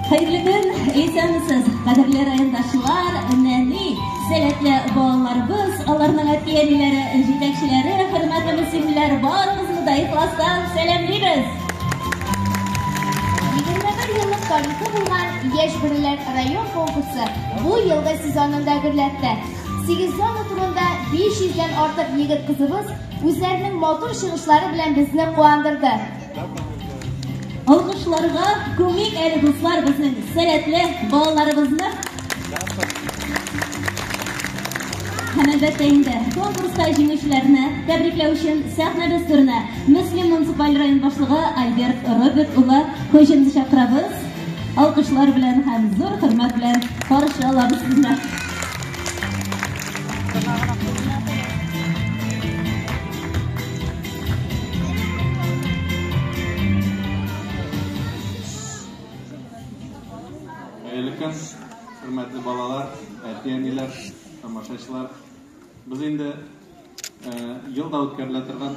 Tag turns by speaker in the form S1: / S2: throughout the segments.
S1: Хәерле көн, исәнмесез, кадерле райондашлар, нәни, сәләтле балаларыбыз, аларның әти-әниләре, җитәкчеләре, хөрмәтле мөслимлеләр, барыгызны да ихластан сәламлибез!
S2: 21 еллык тарихы булган Яшь бүреләр район конкурсы бу елгы сезонында гөрләтте. 8 зона турында 500 дән артык егет-кызыбыз үзләренең матур чыгышлары белән безне куандырды.
S1: Алкышларга күмик әле, дуслар, безнең сәләтле балаларыбызны. Һәм әлбәттә инде конкурста җиңүчеләрне тәбрикләү өчен сәхнәбез түренә Мөслим муниципаль район башлыгы Альберт Роберт улы Хуҗинны чакырабыз. Алкышлар белән һәм зур хөрмәт белән каршы алабыз сезне.
S3: Хәерле көн, хөрмәтле балалар, әти-әниләр, тамашачылар. Без инде елда үткәрелә торган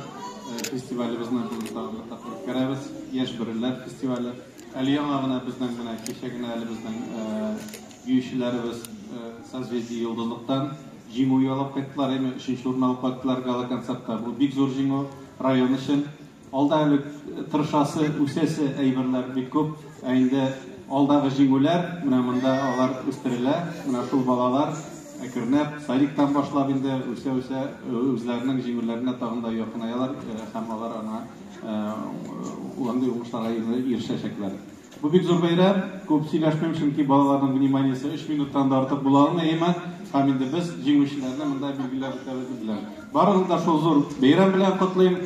S3: фестивалебезне бүген тагын бер тапкыр үткәрәбез. Яшь бөреләр фестивале. Әле яңа гына безнең менә кичә генә әле безнең биючеләребез Созвездие Йолдызлыктан җиңү яулап кайттылар, әйме, өченче урын алып кайттылар гала-концертта. Бу бик зур җиңү район өчен. Алда әле тырышасы, үсәсе әйберләр бик күп. Ә инде алдагы җиңүләр, менә монда алар үстерелә. Менә шул балалар әкренләп садиктан башлап инде үсә-үсә үзләренең җиңүләренә тагын да якынаялар һәм алар аңа андый уңышларга ирешәчәкләр. Бу бик зур бәйрәм, күп сөйләшмим, чөнки балаларның вниманиесе 3 минуттан да артык була алмый, әйеме? Һәм инде без җиңүчеләрне монда билгеләп үтәбез дип беләм. Барыгызны да шул зур бәйрәм белән котлыйм.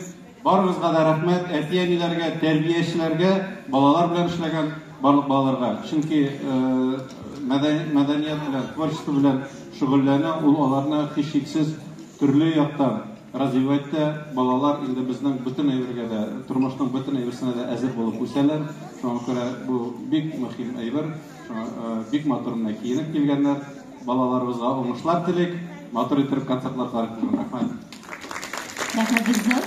S3: Барыгызга да рәхмәт, әти-әниләргә, тәрбиячеләргә, балалар белән эшләгән барлык балаларга. Чөнки мәдәният белән, творчество белән шөгыльләнү, ул аларны һичшиксез төрле яктан развивать итә. Балалар инде безнең бөтен әйбергә дә, тормышның бөтен әйберсенә дә әзер булып үсәләр. Шуңа күрә бу бик мөһим әйбер. Шуңа бик матур менә киенеп килгәннәр. Балаларыбызга уңышлар телик. Матур иттереп концертлар карыйк бүген. Рәхмәт.
S1: Рәхмәт бик зур.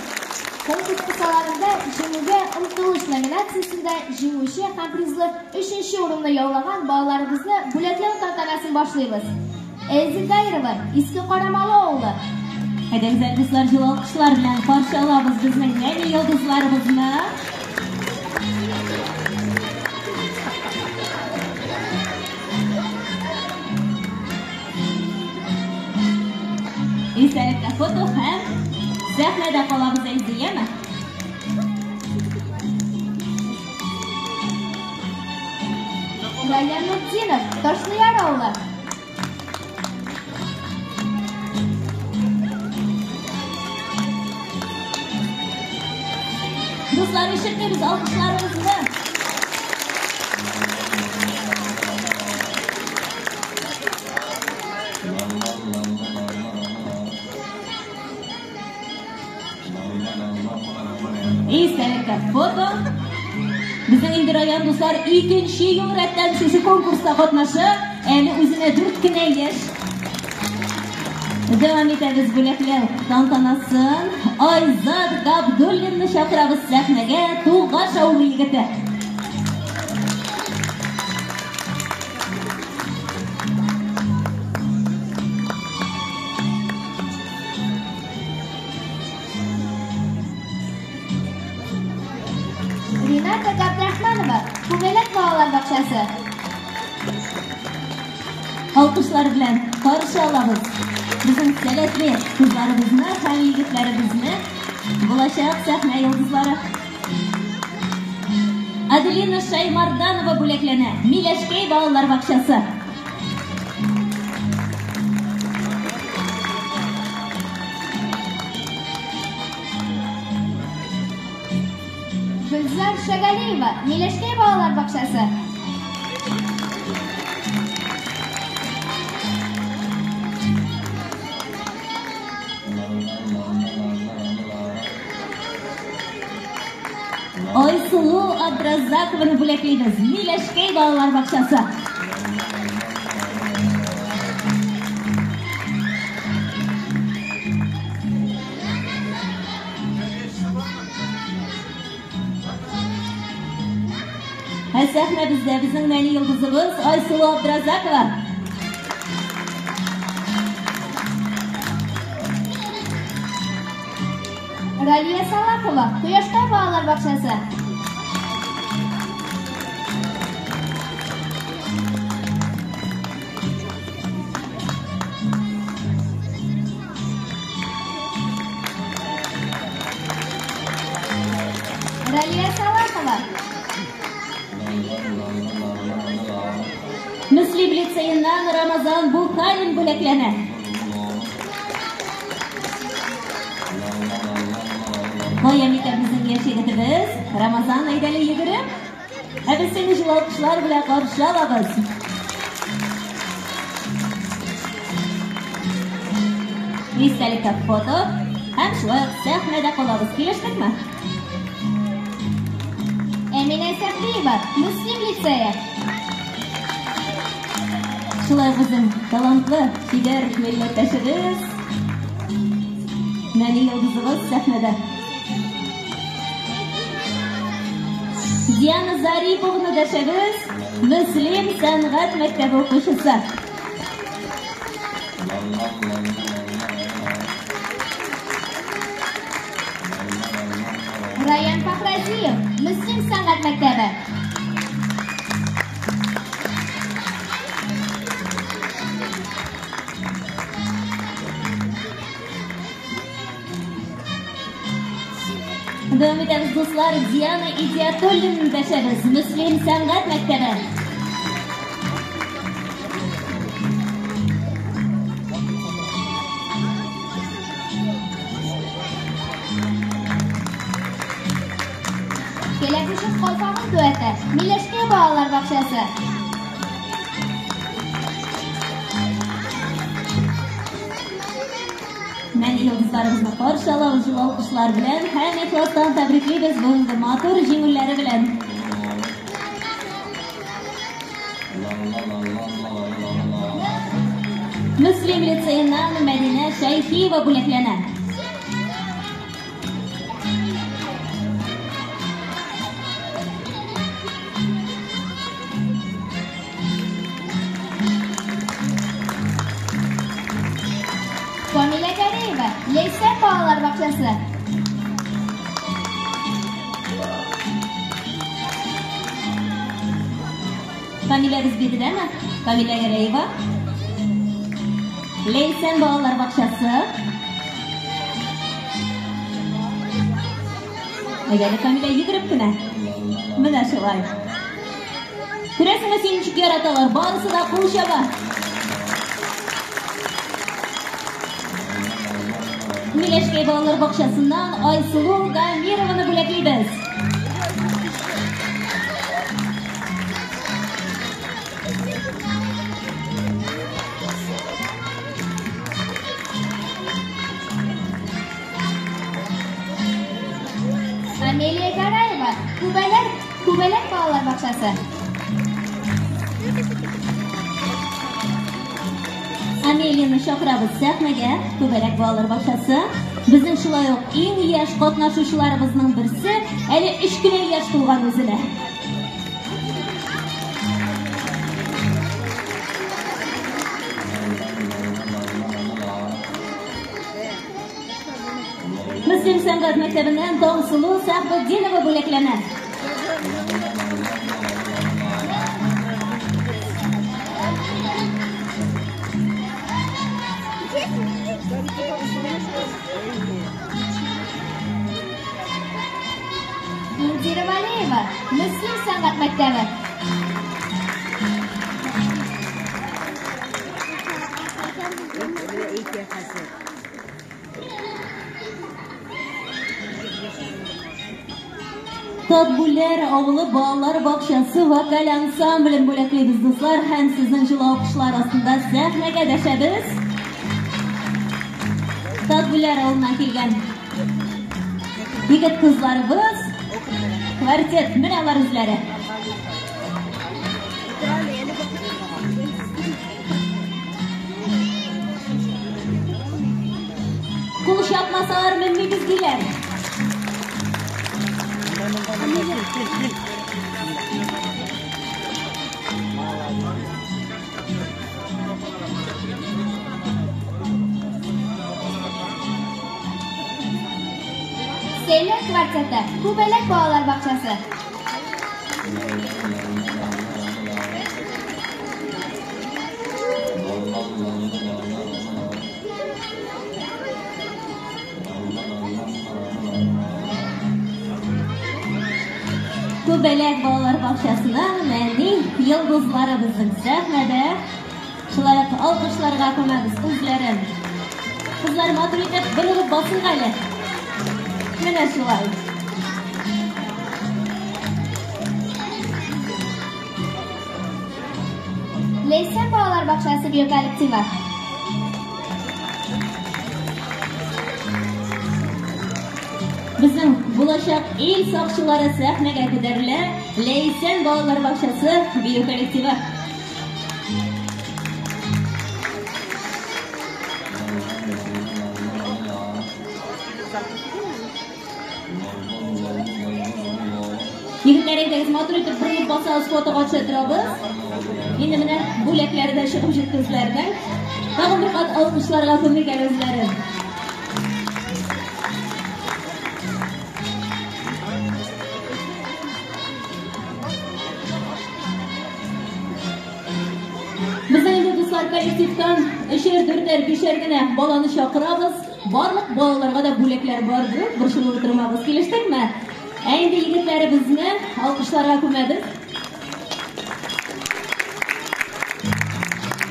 S2: Конкурс кысаларында Җиңүгә омтылыш номинациясендә җиңүче һәм призлы өченче урынны яулаган балаларыбызны бүләкләү тантанасын башлыйбыз. Эльза Гаирова, Иске Карамалы авылы.
S1: Әйдәгез әле, дуслар, җылы алкышлар белән каршы алабыз безнең нәни йолдызларыбызны. Истәлеккә фото һәм сәхнәдә калабыз, Эльза, яме?
S2: Раян Нуртдинов, Ташлыяр авылы.
S1: Дуслар, ишетмибез алкышларыгызны. Истәлеккә фото. Безнең инде район дуслар икенче ел рәттән шушы конкурста катнаша. Әле үзенә 4 кенә яшь. Дәвам итәбез бүләкләү тантанасын. Айзат Габдуллинны чакырабыз сәхнәгә, Тугаш авылы егете.
S2: Рената Габдрахманова, Күбәләк балалар бакчасы.
S1: Алкышлар белән каршы алабыз безнең сәләтле кызларыбызны һәм егетләребезне, булачак сәхнә йолдызлары. Аделина Шаймарданова бүләкләнә, Миләшкәй балалар бакчасы.
S2: Гөлзар Шагалиева, Миләшкәй балалар бакчасы.
S1: Айсылу Абдразакованы бүләклибез. Миләшкәй балалар бакчасы. Ә сәхнәбездә безнең нәни йолдызыбыз Айсылу Абдразакова.
S2: Ралия Салахова, Кояшкай балалар бакчасы. Ралия Салахова.
S1: Мөслим лицееннан Рамазан Бухарин бүләкләнә. Кая микән безнең яшь егетебез? Рамазан, әйдәле йөгереп. Ә без сине җылы алкышлар белән каршы алабыз. Истәлеккә фото һәм шулай ук сәхнәдә калабыз. Килештекме?
S2: Әминә Сәхриева, Мөслим лицее.
S1: Шулай ук безнең талантлы, чибәр милләттәшебез, нәни йолдызыбыз сәхнәдә. Диана Зарипованы дәшәбез, Мөслим сәнгать мәктәбе укучысы.
S2: Раян Фахразиев, Мөслим сәнгать мәктәбе.
S1: Дәвам итәбез, дуслар. Диана Идиатуллинны дәшәбез, Мөслим сәнгать мәктәбе.
S2: Кәләпүшем калфагым дуэты, Миләшкәй балалар бакчасы.
S1: Нәни йолдызларыбызны каршы алабыз җылы алкышлар белән һәм ихластан тәбриклибез бүгенге матур җиңүләре белән. Мөслим лицееннан Мәдинә Шәйхиева бүләкләнә.
S2: Камилә Гәрәева, Ләйсән балалар бакчасы.
S1: Камиләбез биредәме? Камилә Гәрәева. Ләйсән балалар бакчасы. Әйдәле, Камилә, йөгереп кенә. Менә шулай. Күрәсеңме, сине ничек яраталар, барысы да кул чаба. Миләшкәй балалар бакчасыннан Айсылу Дамированы бүләклибез.
S2: Амелия Гараева, Күбәләк, Күбәләк балалар бакчасы.
S1: Амелияны чакырабыз сәхнәгә, Күбәләк балалар бакчасы. Безнең шулай ук иң яшь катнашучыларыбызның берсе, әле 3 кенә яшь тулган үзенә. Мөслим сәнгать мәктәбеннән Таңсылу Сәхбетдинова бүләкләнә.
S2: Индира Валеева, Мөслим сәнгать мәктәбе.
S1: Татбүләр авылы балалар бакчасы вокаль ансамблен бүләклибез, дуслар, һәм сезнең җылы алкышлар астында сәхнәгә дәшәбез. Татбүләр авылыннан килгән егет кызларыбыз, квартет, менә алар үзләре. Кул чапмасалар менмибез диләр.
S2: Сәйлән квартеты, Күбәләк балалар бакчасы.
S1: Күбәләк балалар бакчасының нәни йолдызлары безнең сәхнәдә. Шулай ук алкышларга күмәбез үзләрен. Кызлар матур итеп борылып басыйк әле. Менә шулай.
S2: Ләйсән балалар бакчасы бию коллективы.
S1: Безнең булачак ил сакчылары сәхнәгә күтәрелә. Ләйсән балалар бакчасы бию коллективы. Егетләр, әйдәгез, матур итеп борылып басабыз, фотога төшә торабыз. Инде менә бүләкләре дә чыгып җитте үзләренең. Тагын бер кат алкышларга күмик әле үзләрен. Безнең инде дуслар коллективтан өчәр, дүртәр, бишәр генә баланы чакырабыз. Барлык балаларга да бүләкләр бар, борчылып утырмагыз. Килештекме? Ә инде егетләребезне алкышларга күмәбез.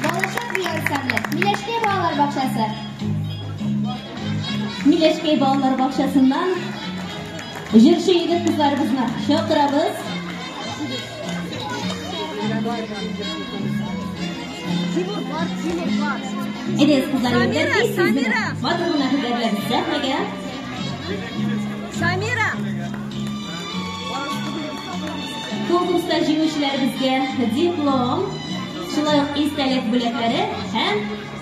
S2: Балачак бию ансамбле, Миләшкәй балалар бакчасы.
S1: Миләшкәй балалар бакчасыннан җырчы егет кызларыбызны чакырабыз. Әйдәгез, кызлар, егетләр, тиз тиз генә матур гына күтәреләбез сәхнәгә.
S4: Самира!
S1: Конкурста җиңүчеләребезгә диплом, шулай ук истәлек бүләкләре һәм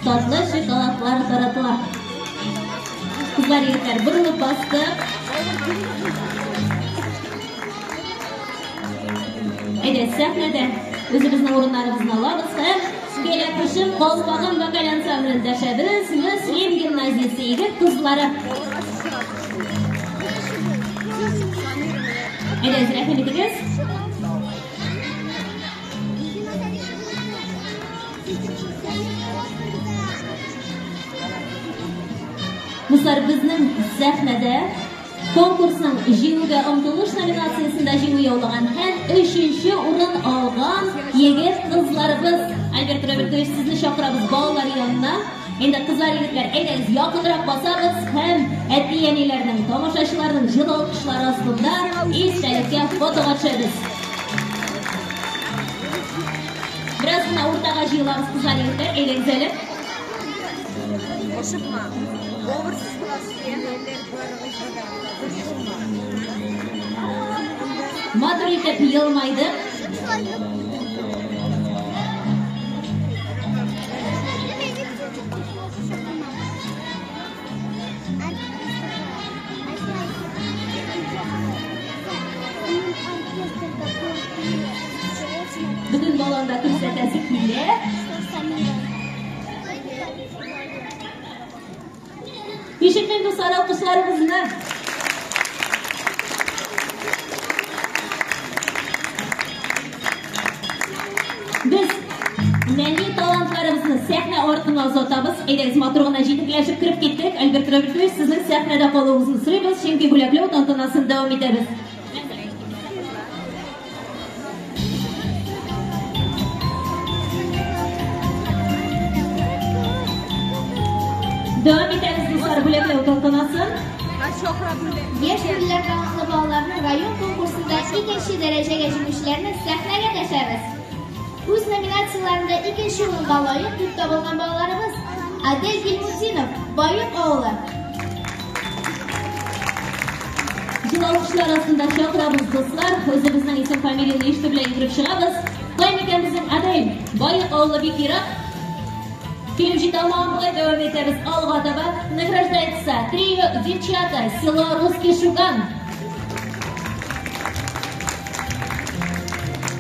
S1: татлы шоколадлар таратыла. Кызлар, егетләр, борылып бастык. Әйдә, сәхнәдә үзебезнең урыннарыбызны алабыз һәм Кәләпүшем калфагым вокаль ансамблен дәшәбез. Мөслим гимназиясе егет кызлары. Әйдә, рәхим итегез. Дуслар, безнең сәхнәдә конкурсның Җиңүгә омтылыш номинациясендә җиңү яулаган һәм өченче урын алган егет кызларыбыз. Альберт Робертович, сезне чакырабыз балалар янына. Инде кызлар, егетләр, әйдәгез, якынрак басабыз һәм әти-әниләрнең, тамашачыларның җылы алкышлары астында истәлеккә фотога төшәбез. Бераз гына уртага җыелабыз, кызлар, егетләр, әйдәгез әле.
S4: Ашыкма. Образсыз буласыз.
S1: Матур итеп елмайдык. Бөтен баланы да күрсәтәсе килә. Ишетмим, дуслар, алкышларыбызны. Без нәни талантларыбызны сәхнә артына озатабыз. Әйдәгез, матур гына җитекләшеп кереп киттек. Альберт Робертович, сезнең сәхнәдә калуыгызны сорыйбыз, чөнки бүләкләү тантанасын дәвам итәбез. Дәвам итәбез, дуслар, бүләкләү тантанасын.
S2: Яшь бүреләр талантлы балаларның район конкурсында икенче дәрәҗәгә җиңүчеләрне сәхнәгә дәшәбез. Үз номинацияләрендә икенче урынга лаек дип табылган балаларыбыз Адель Гильмутдинов, Баек авылы.
S1: Җылы алкышлар астында чакырабыз, дуслар. Үзебезнең исем фамилияне ишетү белән йөгереп чыгабыз. Кай микән безнең Адель? Баек авылы бик ерак. Килеп җитә алмаган бугай, дәвам итәбез алга таба. Награждается трио Девчата, село Русский Шуган.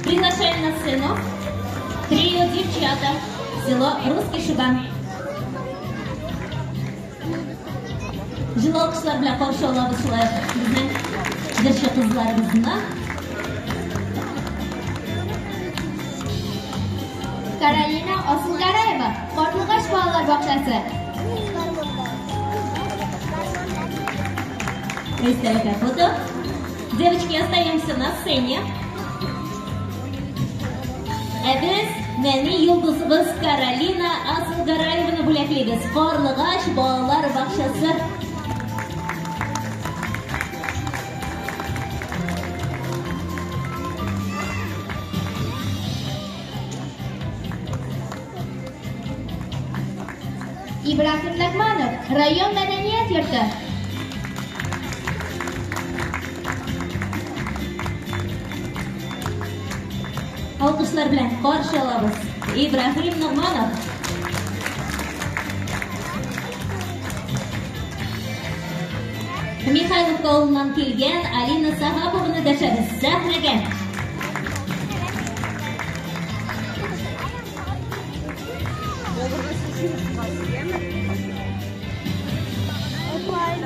S1: Приглашаем на сцену трио Девчата, село Русский Шуган. Җылы алкышлар белән каршы алабыз шулай безнең җырчы кызларыбызны.
S2: Каролина Асылгараева, Карлыгач балалар бакчасы.
S1: Выставка фото. Девочки, остаемся на сцене. Ә без нәни йолдызыбыз Каролина Асылгараеваны бүләклибез. Карлыгач балалар бакчасы.
S2: Ибраһим Нагманов, район мәдәният йорты.
S1: Алкышлар белән каршы алабыз. Ибраһим Ногманов. Михайловка авылыннан килгән Алина Сахапованы дәшәбез сәхнәгә.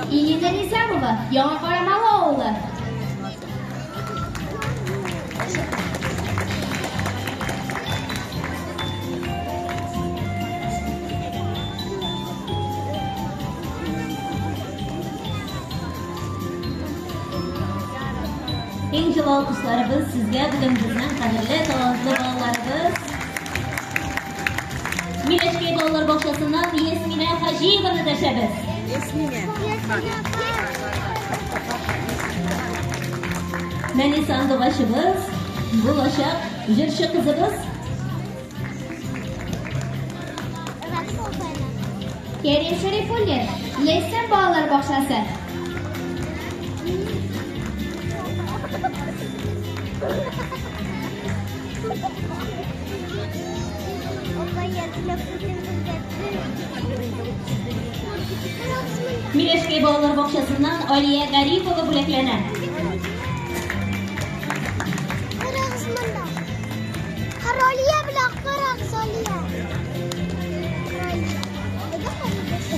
S2: Илина Низамова, Яңа Карамалы авылы.
S1: Иң җылы алкышларыбыз сезгә бүген безнең кадерле, талантлы балаларыбыз. Миләшкәй балалар бакчасыннан Ясминә Хаҗиеваны дәшәбез.
S4: Ясминә.
S1: Нәни сандугачыбыз, булачак җырчы кызыбыз.
S2: Керим Шәрифуллин, Ләйсән балалар бакчасы.
S1: Миләшкәй балалар бакчасыннан Алия Гарипова бүләкләнә.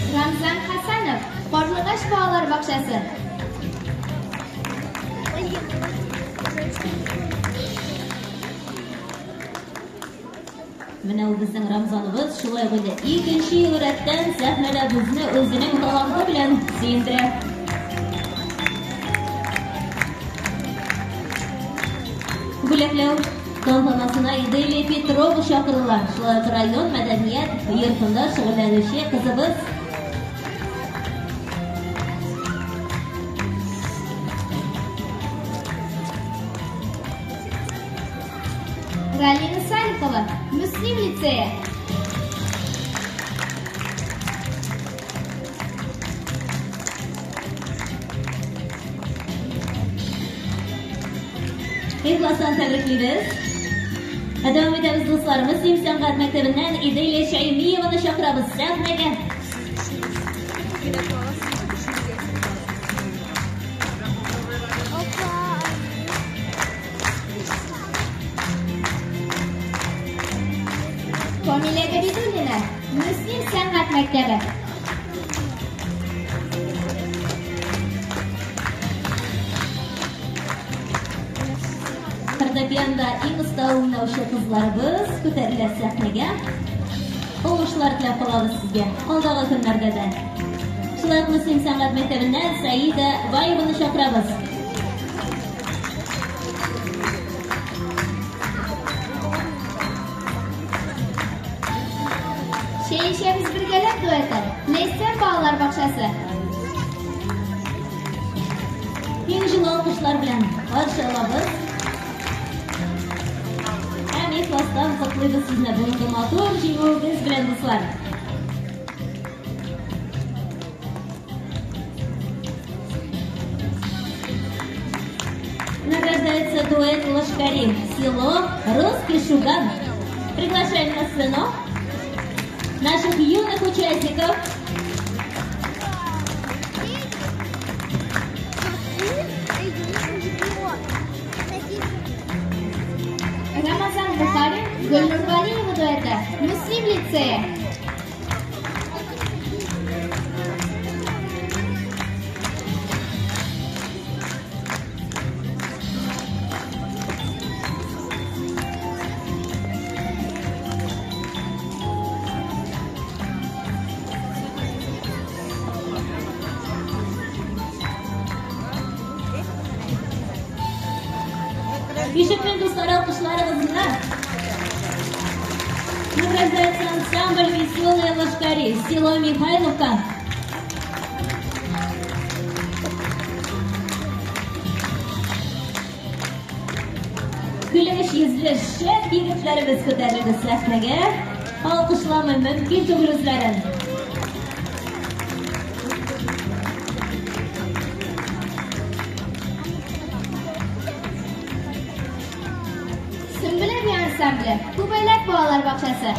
S2: Рамзан Хасанов, Карлыгач балалар бакчасы.
S1: Менә ул безнең Рамзаныбыз шулай ук инде икенче ел рәттән сәхнәдә безне үзенең таланты белән сөендерә. Бүләкләү тантанасына Иделия Петрова чакырыла. Шулай ук район мәдәният йортында шөгыльләнүче кызыбыз.
S2: Ралина Салихова, Мөслим лицее.
S1: Ихластан тәбриклибез. Ә дәвам итәбез, дуслар. Мөслим сәнгать мәктәбеннән Иделия Шәймиеваны чакырабыз сәхнәгә.
S2: Камилә Габидуллина, Мөслим сәнгать мәктәбе.
S1: Фортепианда иң оста уйнаучы кызларыбыз күтәрелә сәхнәгә. Уңышлар теләп калабыз сезгә алдагы көннәрдә дә. Шулай ук Мөслим сәнгать мәктәбеннән Саида Баеваны чакырабыз.
S2: Чәй эчәбез бергәләп дуэты, Ләйсән балалар бакчасы.
S1: Иң җылы алкышлар белән каршы алабыз. Һәм ихластан котлыйбыз сезне бүгенге матур җиңүегез белән, дуслар. Награждается дуэт Лошкари, село Русский Шуган. Приглашаем на сцену наших юных участников.
S2: Рамазан Бухарин, Гөлнур Валиева дуэты, Мөслим лицее.
S1: Ишетмим, дуслар, алкышларыгызны. Награждается ансамбль «Веселые ложкари», село Михайловка. Көләч йөзле шәп егетләребез күтәрелде сәхнәгә. Алкышламый мөмкин түгел үзләрен.
S2: Сөмбелә бии ансамбле, Күбәләк балалар бакчасы.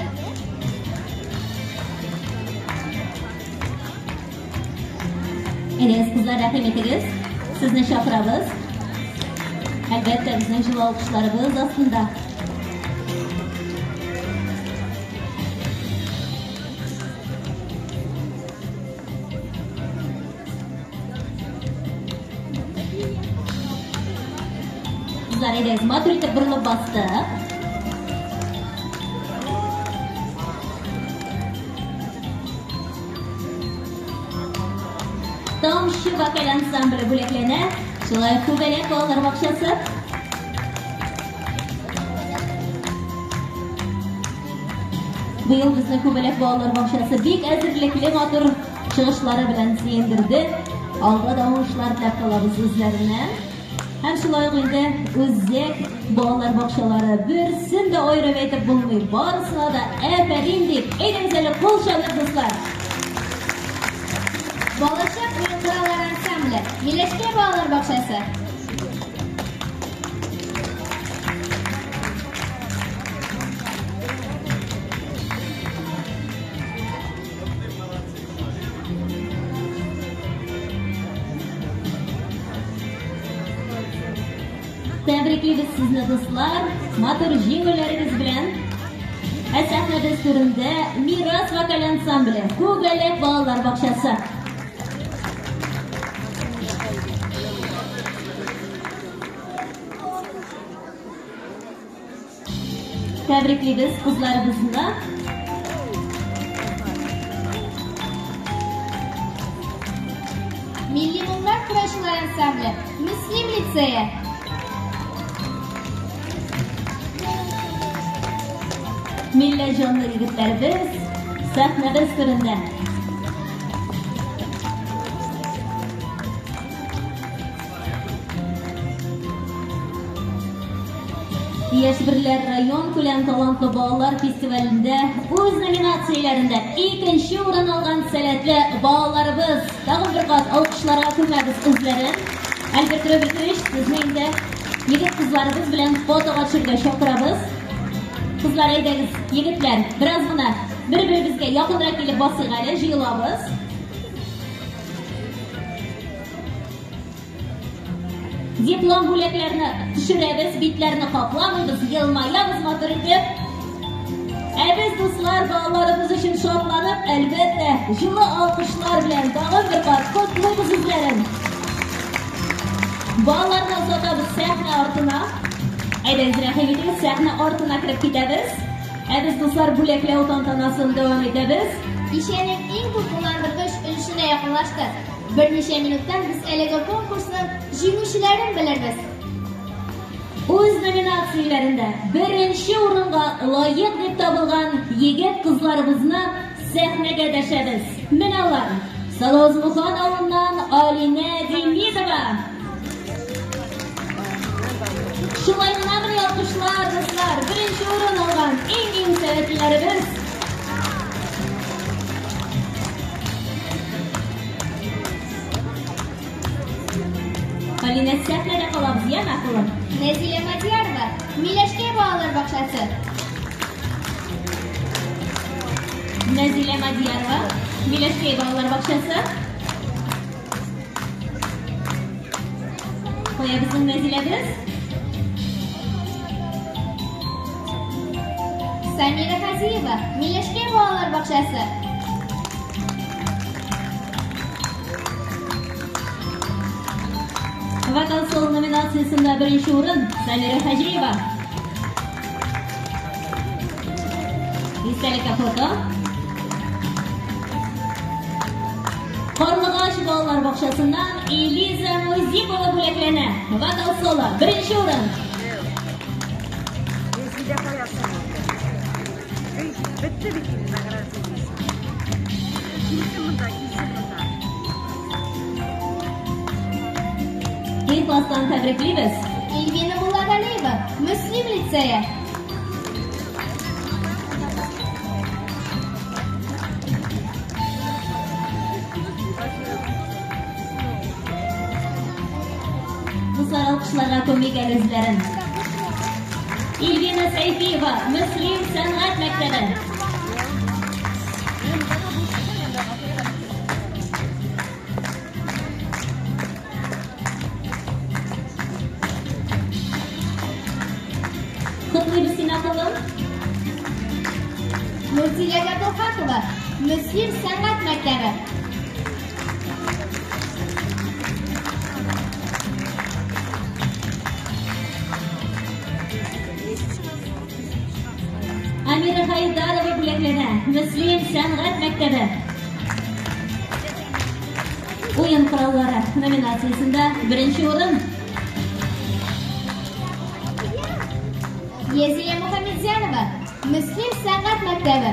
S1: Әйдәгез, кызлар, рәхим итегез. Сезне чакырабыз. Әлбәттә, безнең җылы алкышларыбыз астында. Кызлар, әйдәгез, матур итеп борылып бастык. Тамчы вокаль ансамбле бүләкләнә. Шулай ук Күбәләк балалар бакчасы. Быел безне Күбәләк балалар бакчасы бик әзерлекле матур чыгышлары белән сөендерде. Алда да уңышлар теләп калабыз үзләренә. Һәм шулай ук инде үзәк балалар бакчалары берсен дә аерып әйтеп булмый. Барысына да афәрин дип, әйдәгез әле кул чабыйк, дуслар.
S2: Балачак уен кораллары ансамбле, Миләшкә балалар бакчасы.
S1: Тәбриклибез сезне, дуслар, матур җиңүләрегез белән. Ә сәхнәбез түрендә Мирас вокаль ансамбле, Күбәләк балалар бакчасы. Тәбриклибез кызларыбызны.
S2: Милли моңнар көрәшчеләр ансамбле, Мөслим лицее.
S1: Милләт җанлы егетләребез сәхнәбез түрендә. Яшь берләр район күләм талантлы балалар фестивалендә үз номинацияләрендә икенче урын алган сәләтле балаларыбыз. Тагын бер кат алкышларга күмәбез үзләрен. Альберт Робертович, сезне инде егет кызларыбыз белән фотога төшергә чакырабыз. Кызлар, әйдәгез, егетләр, бераз гына бер-беребезгә якынрак килеп басыйк әле, җыелабыз. Диплом бүләкләрне төшерәбез, битләрне капламыйбыз, елмаябыз матур итеп. Ә без, дуслар, балаларыбыз өчен шатланып, әлбәттә, җылы алкышлар белән тагын бер кат котлыйбыз үзләрен. Балаларны озатабыз сәхнә артына. Әйдәгез, рәхим итегез, сәхнә артына кереп китәбез. Ә без, дуслар, бүләкләү тантанасын дәвам итәбез.
S2: Кичәнең иң дулкынландыргыч өлешенә якынлаштык. Берничә минуттан без әлеге конкурсның җиңүчеләрен белербез.
S1: Үз номинацияләрендә беренче урынга лаек дип табылган егет-кызларыбызны сәхнәгә дәшәбез. Менә алар, Салавызмухан авылыннан Алинә Демидова. Шулай гына бер алкышлар, дуслар, беренче урын алган иң-иң сәләтлеләребез. Алинә, сәхнәдә калабыз, яме, акыллым.
S2: Нәзилә Мадьярова, Миләшкәй балалар бакчасы.
S1: Нәзилә Мадьярова, Миләшкәй балалар бакчасы. Кая безнең Нәзиләбез?
S2: Самира Хазиева, Миләшкәй балалар бакчасы.
S1: Вокал соло номинациясендә беренче урын Самира Хаҗиева. Истәлеккә фото. Карлыгач балалар бакчасыннан Элиза Музипова бүләкләнә. Вокал соло беренче урын.
S4: Бетте бит инде награждение. Килсен монда, килсен монда.
S1: Ихластан тәбриклибез.
S2: Эльвина Муллагалиева, Мөслим лицее.
S1: Дуслар, алкышларга күмик әле үзләрен. Ильвина Сәйфиева, Мөслим сәнгать мәктәбе. Котлыйбыз сине, акыллым.
S2: Нурзилә Габделхакова, Мөслим сәнгать мәктәбе.
S1: Амира Хайдарова бүләкләнә. Мөслим сәнгать мәктәбе. Уен кораллары номинациясендә беренче урын.
S2: Язилә Мухаметзянова, Мөслим сәнгать мәктәбе.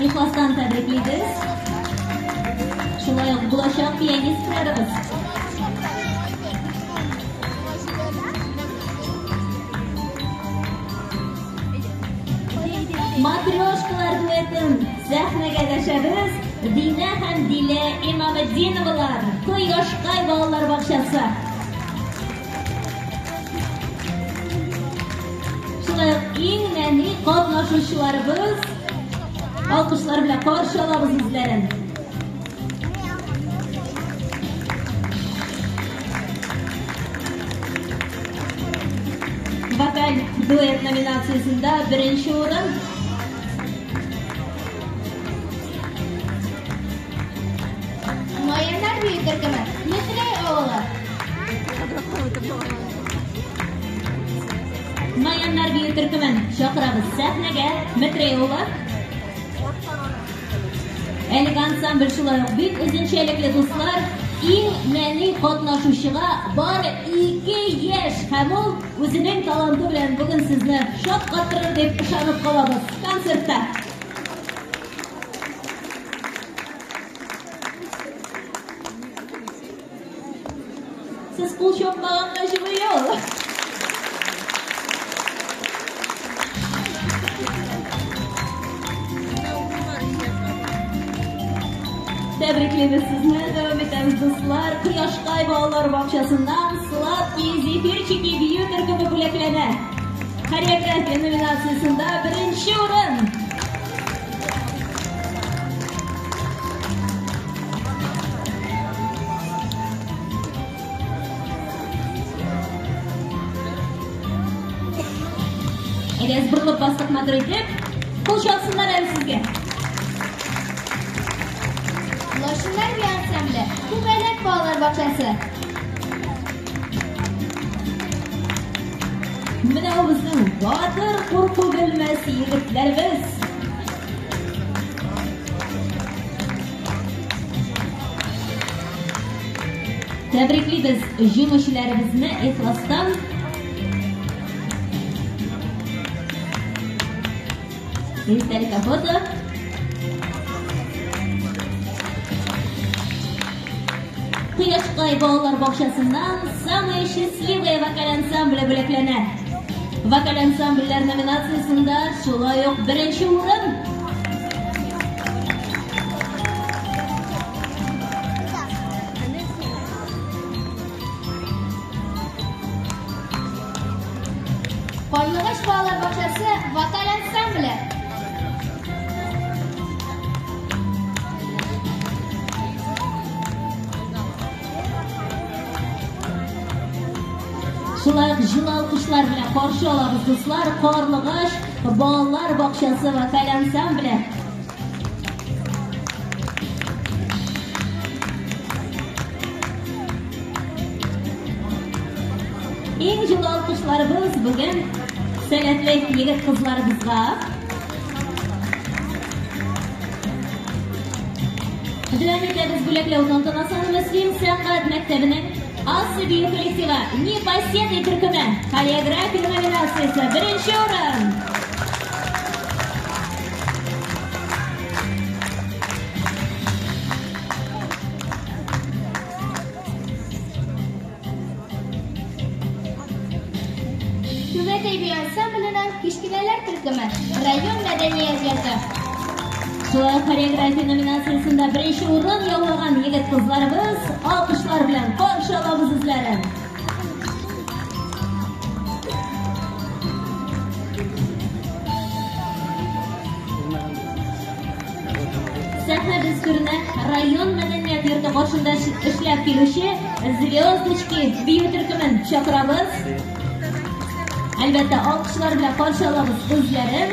S1: Ихластан тәбриклибез. Шулай ук булачак пианистларыбыз. Матрешкалар дуэтын сәхнәгә дәшәбез. Динә һәм Дилә Имаметдиновалар, Кояшкай балалар бакчасы. Шулай ук иң нәни катнашучыларыбыз алкышлар белән каршы алабыз үзләрен. Вокаль дуэт номинациясендә беренче урын.
S2: Наяннар бию төркеме, Метрәй авылы.
S1: Наяннар бию төркемен чакырабыз сәхнәгә. Метрәй авылы. Әлеге ансамбль шулай ук бик үзенчәлекле, дуслар. Иң нәни катнашучыга бары 2 яшь һәм ул үзенең таланты белән бүген сезне шаккатырыр дип ышанып калабыз концертта. Сез кул чапмаганга җылы ул. Тәбриклибез сезне, дәвам итәбез, дуслар. Кояшкай балалар бакчасыннан Сладкие зефирчики бию төркеме бүләкләнә. Хореография номинациясендә беренче урын. Әйдәгез, борылып бастык матур итеп. Кул чапсыннар әле сезгә.
S2: Лачыннар бию ансамбле, Күбәләк балалар бакчасы.
S1: Менә ул безнең батыр, курку белмәс егетләребез. Тәбриклибез җиңүчеләребезне ихластан. Истәлек фото. Кояшкай балалар бакчасыннан Самые счастливые вокаль ансамбле бүләкләнә. Вокаль ансамбльләр номинациясендә шулай ук беренче урын.
S2: Карлыгач балалар бакчасы вокаль ансамбле.
S1: Шулай ук җылы алкышлар белән каршы алабыз, дуслар, Карлыгач балалар бакчасы вокаль ансамбле. Иң җылы алкышларыбыз бүген сәләтле егет-кызларыбызга. Дәвам итәбез бүләкләү тантанасын. Мөслим сәнгать мәктәбенең Асы бию коллективы Непоседы төркеме хореография номинациясе беренче урын.
S2: Түбәтәй бию ансамбленең кечкенәләр төркеме, район мәдәният йорты.
S1: Шулай хореография номинациясендә беренче урын яулаган егет-кызларыбыз алкышлар белән каршы алабыз үзләрен. Сәхнәбез түренә район мәдәният йорты каршында эшләп килүче Звездочки бию төркемен чакырабыз. Әлбәттә, алкышлар белән каршы алабыз үзләрен.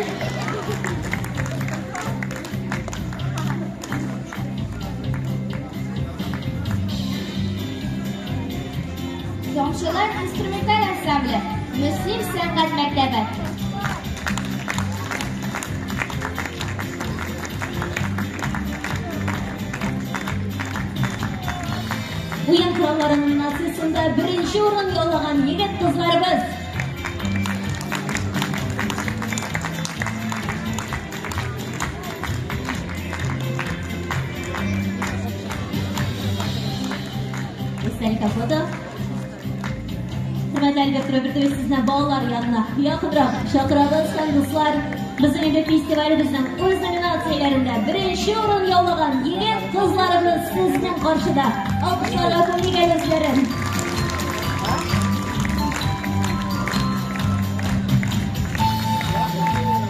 S2: Тамчылар инструменталь ансамбле, Мөслим сәнгать мәктәбе.
S1: Уен кораллары номинациясендә беренче урын яулаган егет-кызларыбыз. Истәлеккә фото. Хөрмәтле Альберт Робертович, сезне балалар янына якынрак чакырабыз һәм дуслар, безнең инде фестивалебезнең үз номинацияләрендә беренче урын яулаган егет-кызларыбыз сезнең каршыда. Алкышларга күмик әле үзләрен.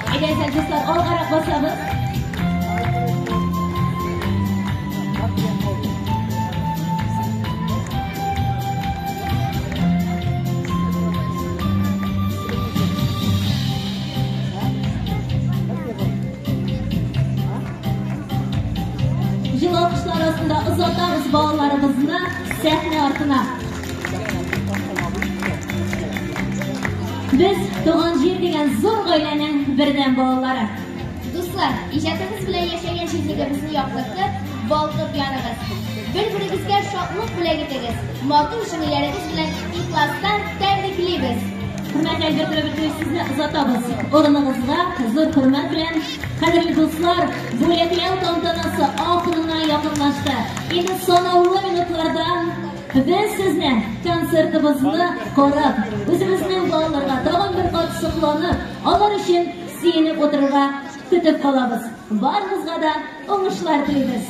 S1: Әйдәгез, дуслар, алгарак басабыз. Җылы алкышлар астында озатабыз балаларыбызны сәхнә артына. Без туган җир дигән зур гаиләнең бердәм балалары.
S2: Дуслар, иҗатыгыз белән яшәгән җирлегебезне яктыртып, балкып яныгыз. Бер-берегезгә шатлык бүләк итегез. Матур җиңүләрегез белән ихластан тәбриклибез.
S1: Хөрмәтле Альберт Робертович, сезне озатабыз. Урыныгызга зур хөрмәт белән. Кадерле дуслар, бүләкләү тантанасы ахырына якынлашты. Инде санаулы минутлардан без сезне концертыбызны карап, үзебезнең балаларга тагын бер кат сокланып, алар өчен сөенеп утырырга көтеп калабыз. Барыгызга да уңышлар телибез.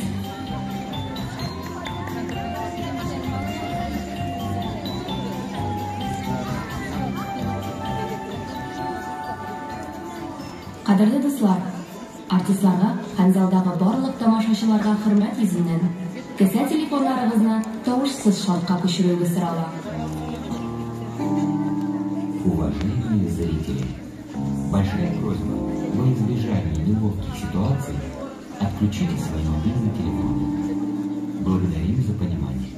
S5: Кадерле дуслар, артистларга һәм залдагы барлык тамашачыларга хөрмәт йөзеннән, кесә телефоннарыгызны тавышсыз шартка күчерүегез сорала.
S6: Уважаемые зрители, большая просьба во избежание неловких ситуаций отключите свои мобильные телефоны. Благодарим за понимание.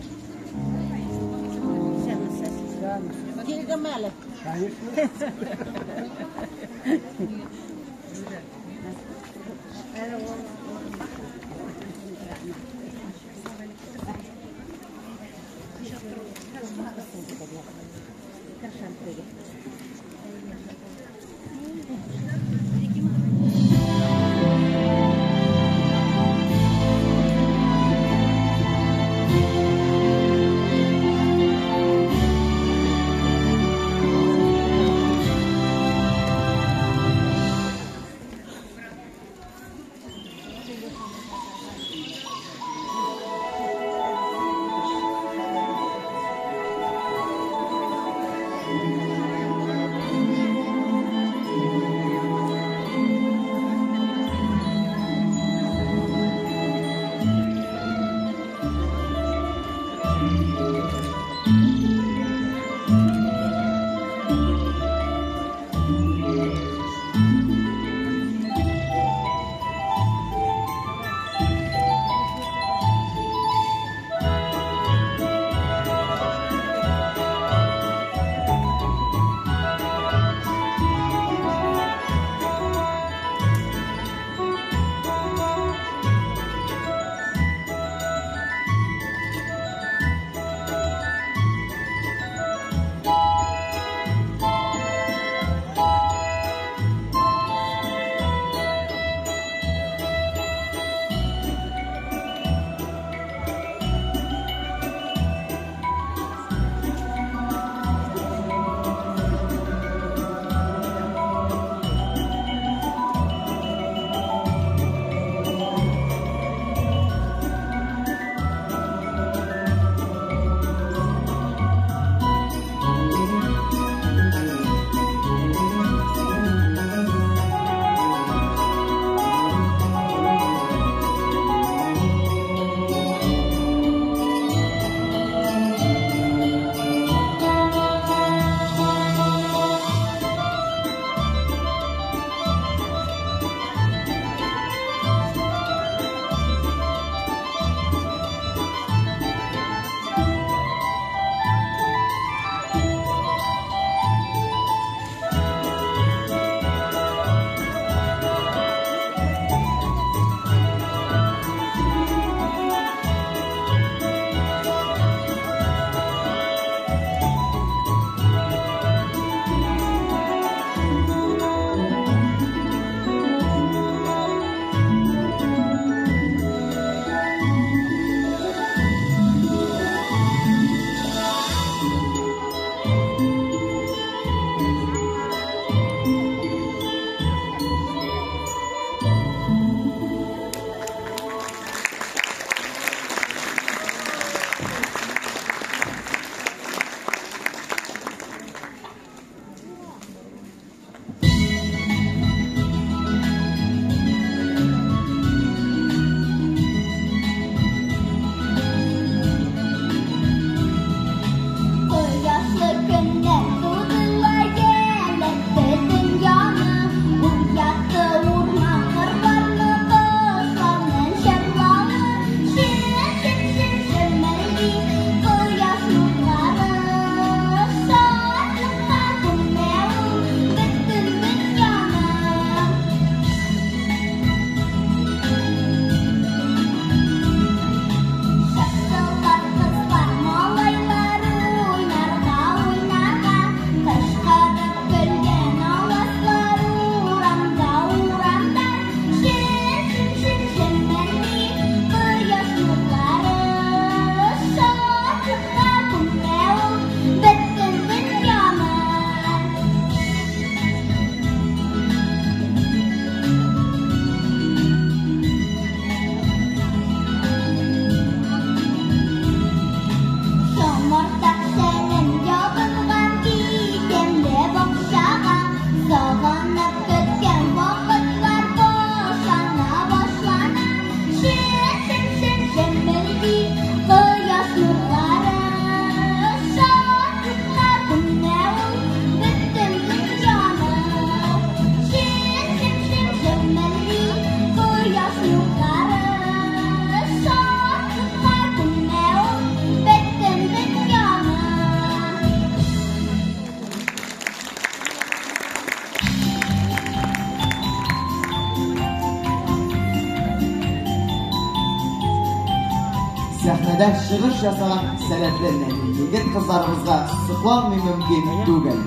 S7: сәхнәдә чыгыш ясаган сәләтле нәни егет-кызларыбызга сокланмый мөмкин түгел.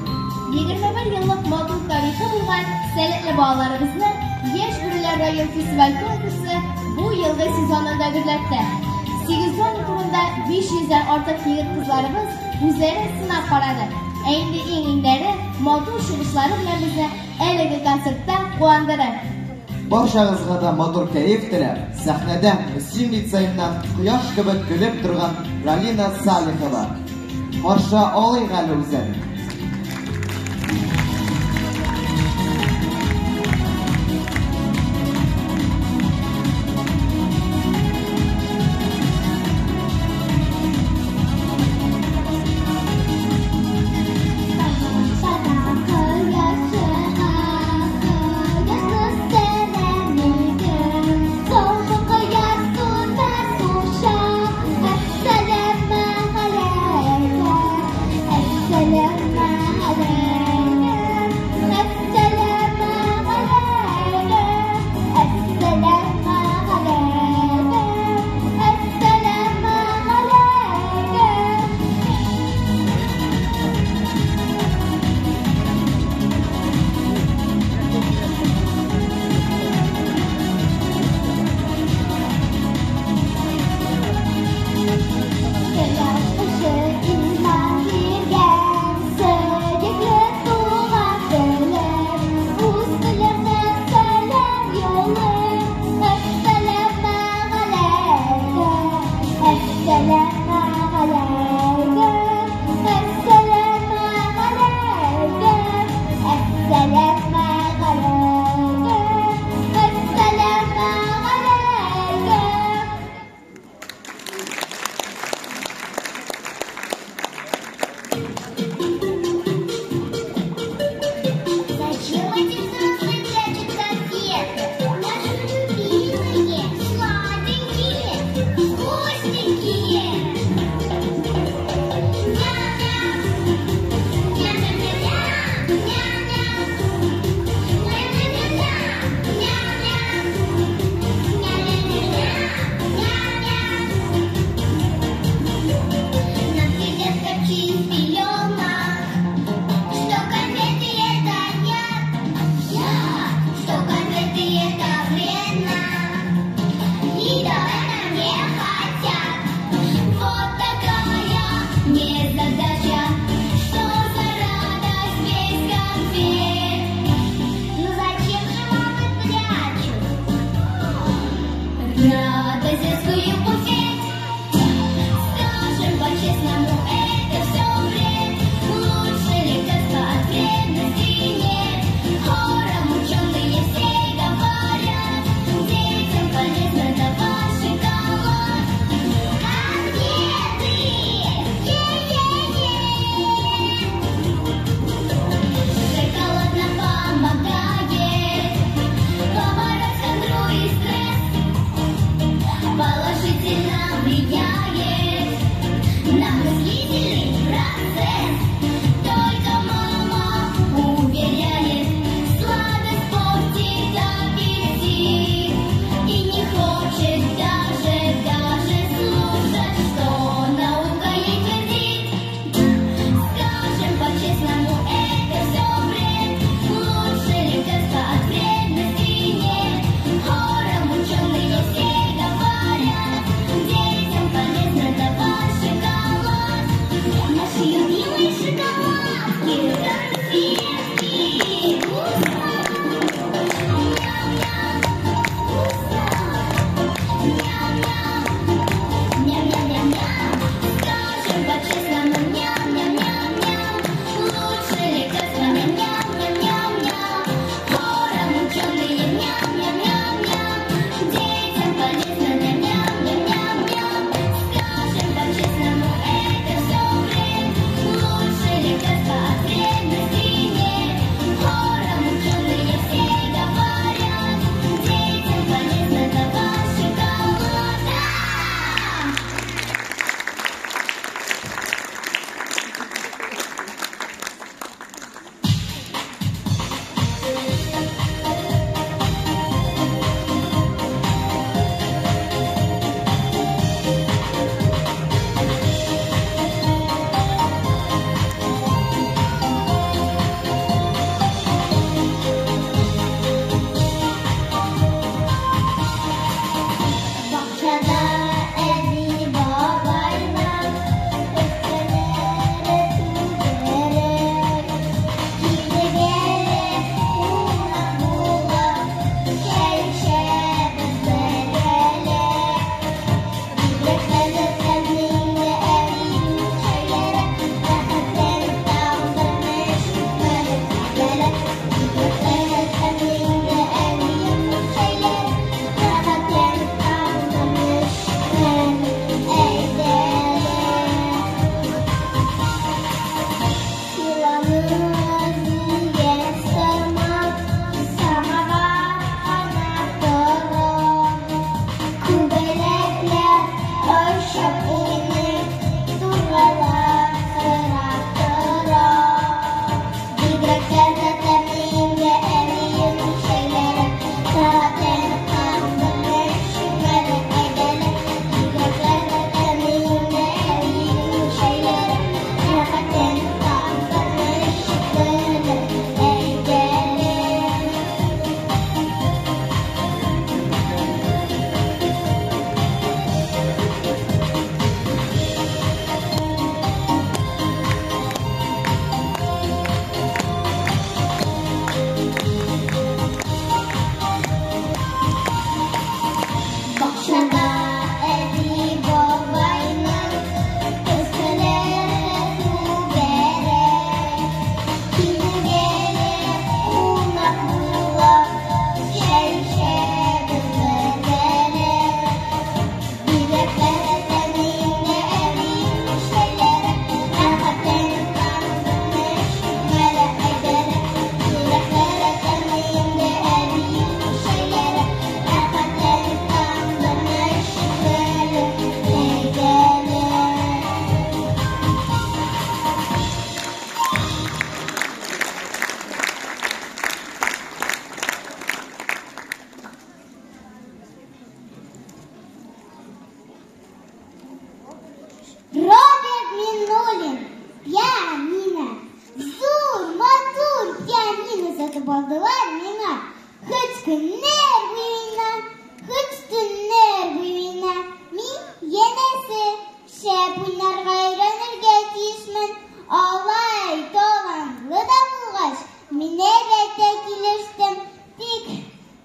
S2: 21 еллык матур тарихы булган сәләтле балаларыбызны Яшь бүреләр район фестиваль-конкурсы бу елгы сезонында гөрләтте. Сигез зона турында 500 дән артык егет-кызларыбыз үзләрен сынап карады. Ә инде иң-иңнәре матур чыгышлары белән безне әлеге концертта куандырыр.
S7: Барчагызга да матур кәеф теләп, сәхнәдә Мөслим лицееннан кояш кебек көлеп торган Ралина Салихова. Каршы алыйк әле үзен.
S2: Шоколад! Конфеты! Е-е-е!
S8: Сатып алдылар миңа. Хоть көннәр буена, хоть төннәр буена. Мин, янәсе, шәп уйнарга өйрәнергә тиешмен. Алай талантлы да булгач, мин әлбәттә килештем. Тик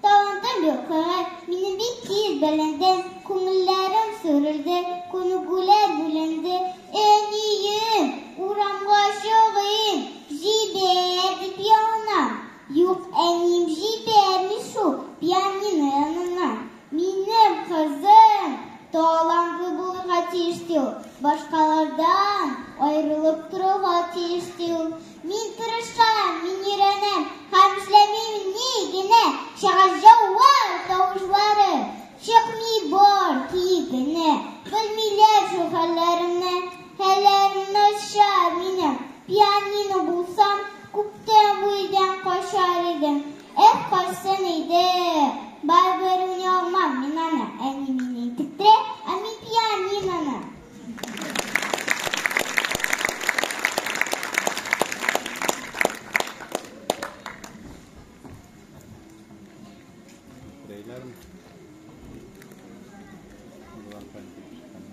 S8: талантым юклыгы мине бик тиз беленде. Күңелләрем сүрелде, күнегүләр бүленде. Әнием, урамга чыгыйм, җибәр дип ялынам. Юк, әнием җибәрми шул пианино янына. Минем кызым талантлы булырга тиеш ди ул. Башкалардан аерылып торырга тиеш ди ул. Мин тырышам, мин өйрәнәм һәм эшләмим ни генә. Чыга җавап тавышлары, чыкмый бар көе генә. Белмиләр шул хәлләремне, хәлләрем начар минем. Пианино булсам, күптән бу өйдән качар идем. Эх, качсын иде. Барыбер уйный алмам мин аны. Әни мине интектерә, ә мин пианиноны.
S3: Рәйләрме? Булган фән дип чыккан.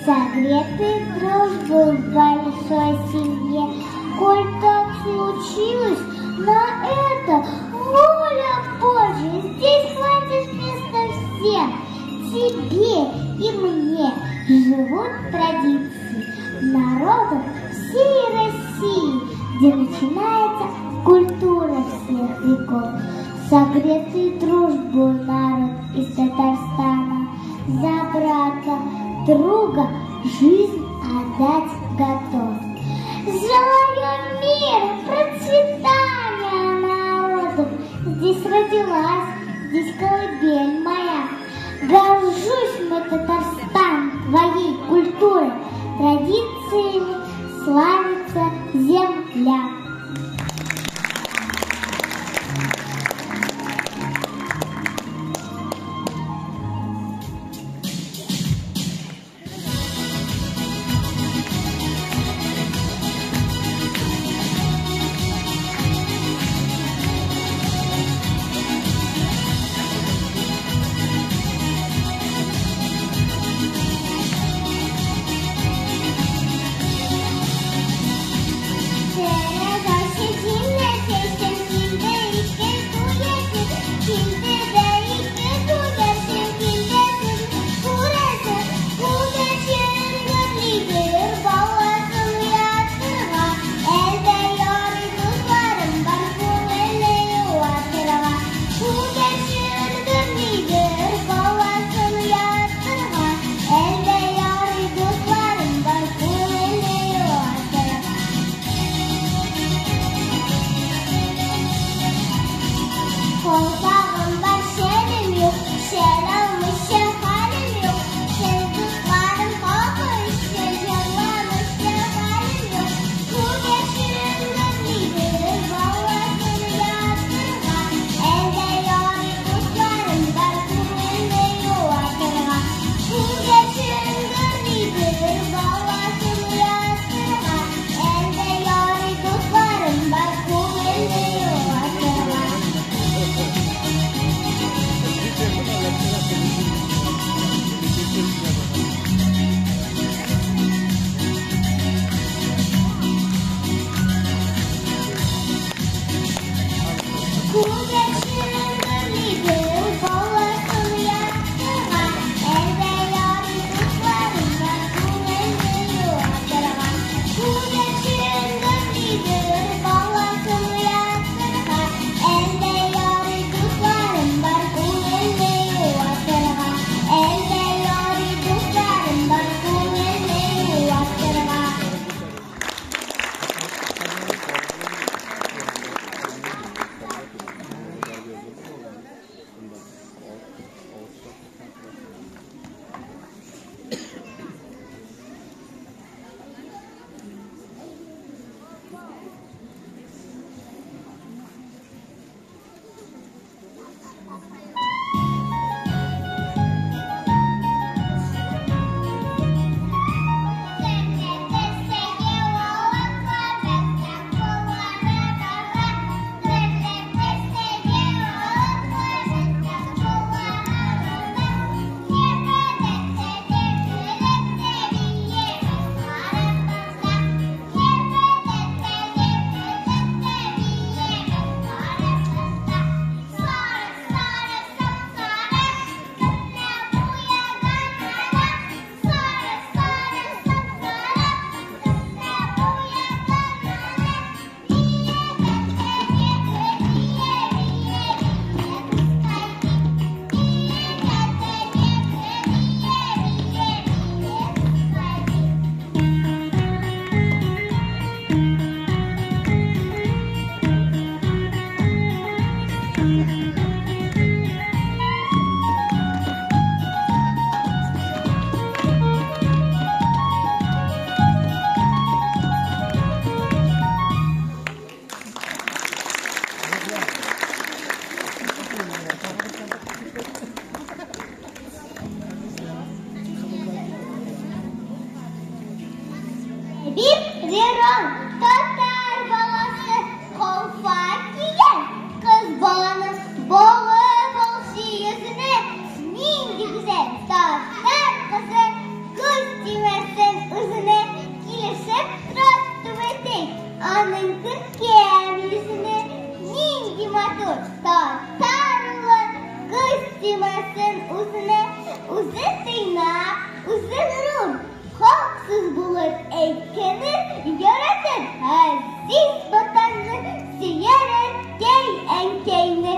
S8: Согретый дружбой в большой семье. Коль так случилось, на это воля Божья. Здесь хватит места всем, тебе и мне. Живут традиции народов всей России, где начинается культура всех веков. Согретый дружбой народ из Татарстана, за брата, друга жизнь отдать готов. Желаю мира, процветания народу. Здесь родилась, здесь колыбель моя. Горжусь, мой Татарстан, твоей культурой, традициями славится земля. Ләбиб Лерон, татар баласы, калфак кигән кыз баланы балып алчы йөзенә, нинди гүзәл татар кызы, күз тимәсен. үзе горур, хак сүз булыр әйткәне, яратыр газиз Ватанны, сөяр әткәй-әнкәйне.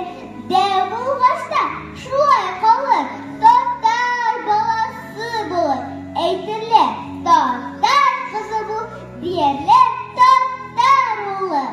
S8: Дәү булгач та шулай калыр, татар баласы булыр. Әйтерләр, татар кызы бу, диярләр, татар улы.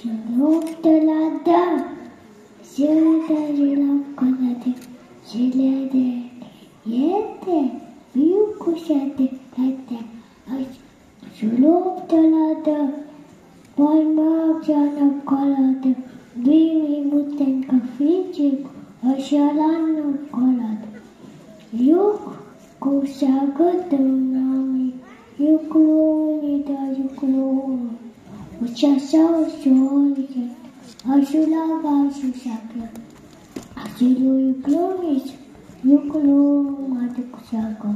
S8: Жылап далада, Жылда жылап қалады, Жылады. Енді биік көшеді тәтті, Жылап далада, Бармақ жанып қалады, Bir minuten кафечек ашаланып қалады. Юг кусагы дымнами, Юклони да юклони, Учаса усолген, Ашулага шушаклы, Ашулу юклонис, Юкломады кусагы.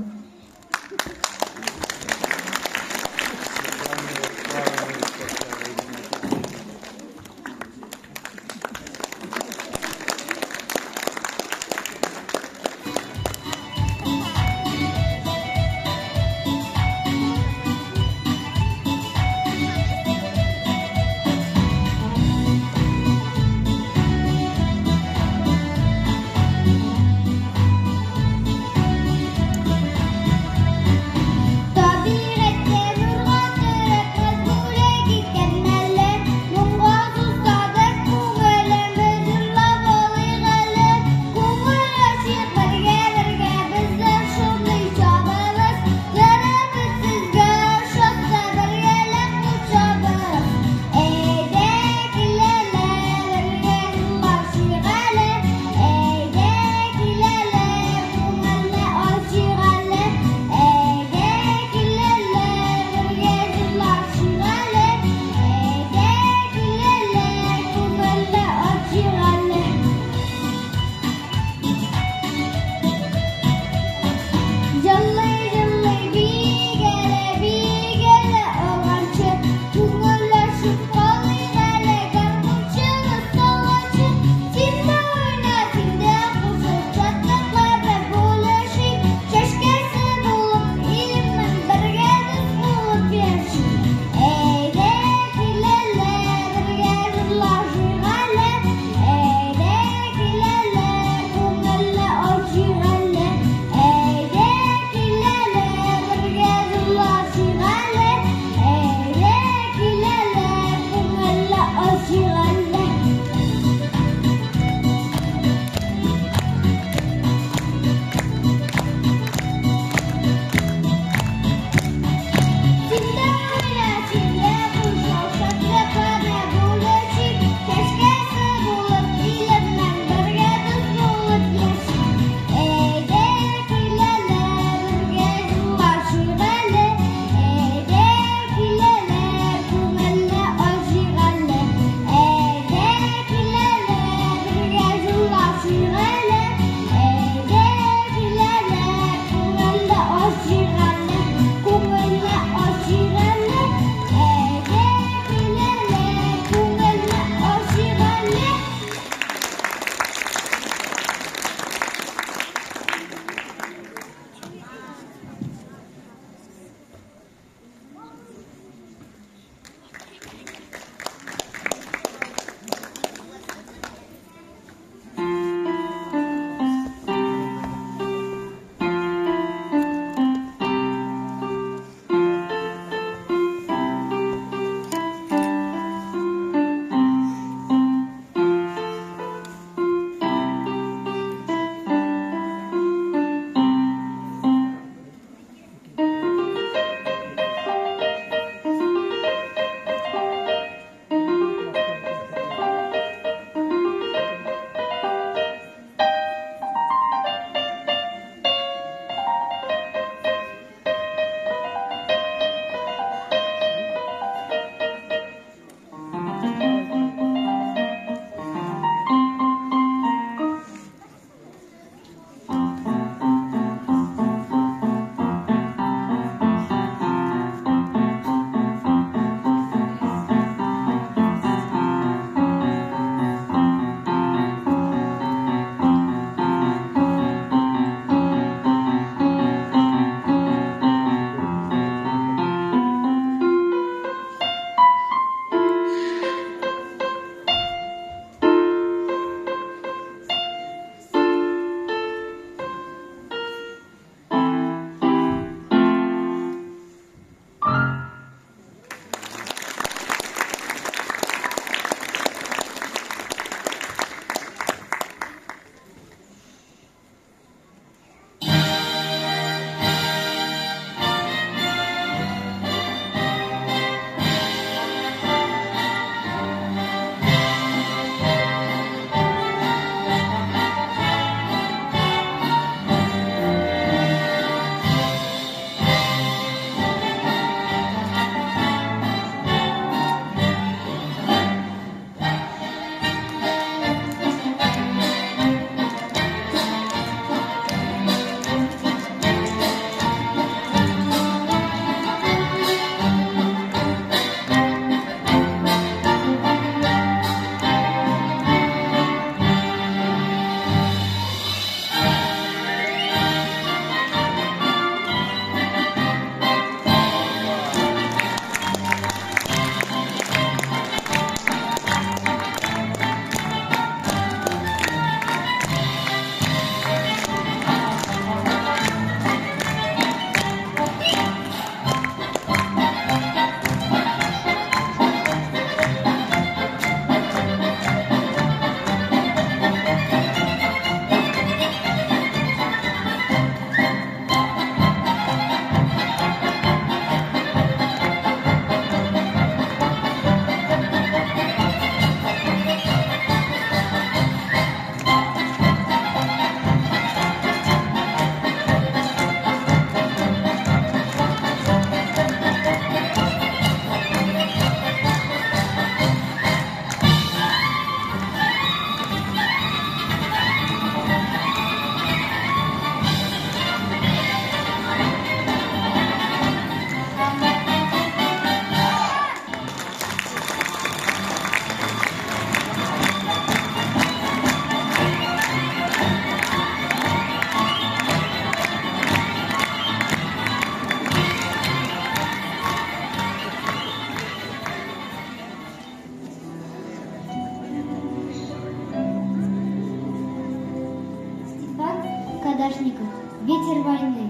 S8: Кадашников «Ветер войны».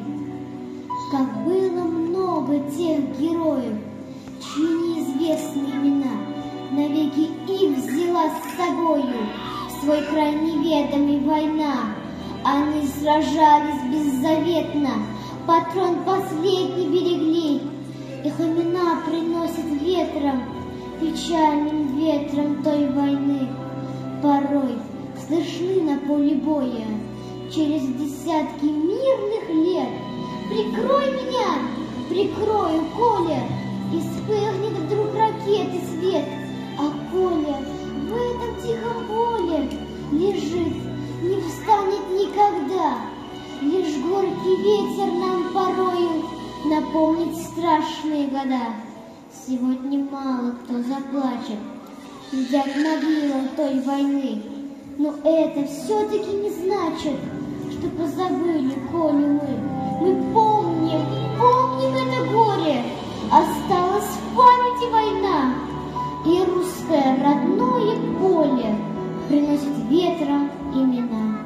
S8: Как было много тех героев, чьи неизвестны имена, навеки их взяла с собою в свой край неведомый война. Они сражались беззаветно, патрон последний берегли. Их имена приносят ветром, печальным ветром той войны. Порой слышны на поле боя через десятки мирных лет. Прикрой меня, прикрою, Коля, и вспыхнет вдруг ракеты свет. А Коля в этом тихом поле лежит, не встанет никогда. Лишь горький ветер нам порою напомнит страшные года. Сегодня мало кто заплачет, придя к могилам той войны. Но это все-таки не значит, что позабыли Колю мы. Мы помним, помним это горе, осталась в памяти война. И русское родное поле приносит ветром имена.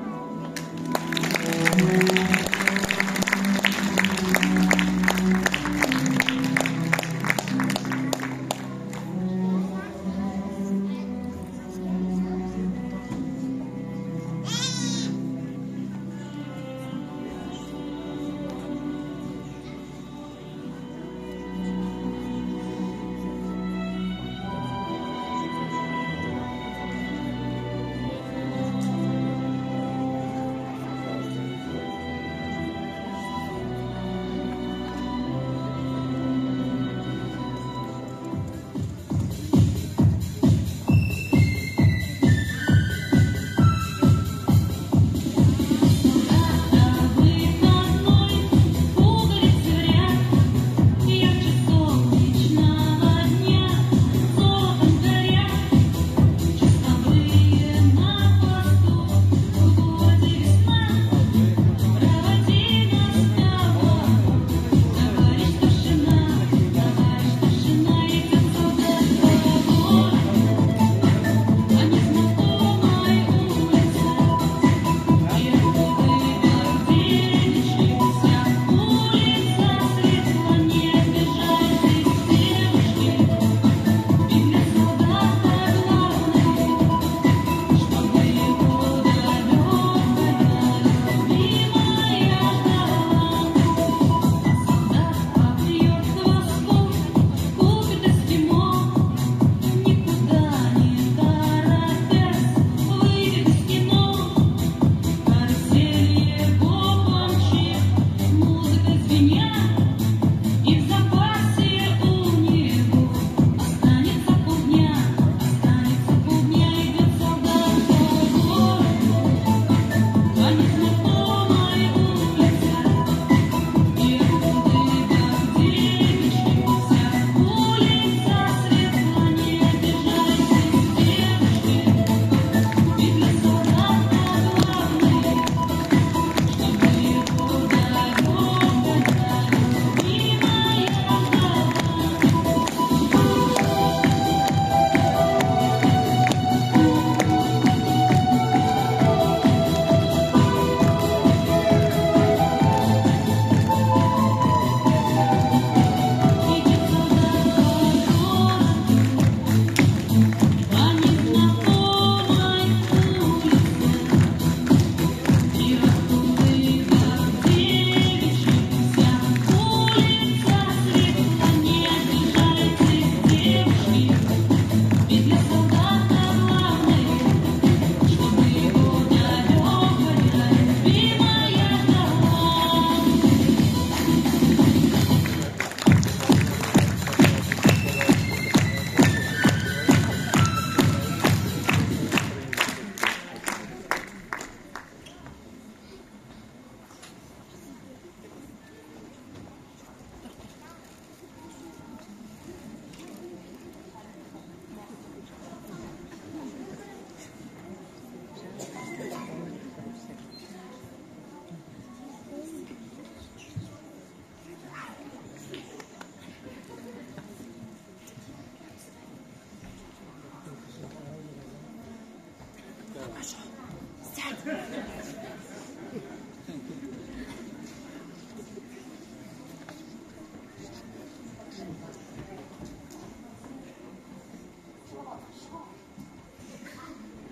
S4: Сядь.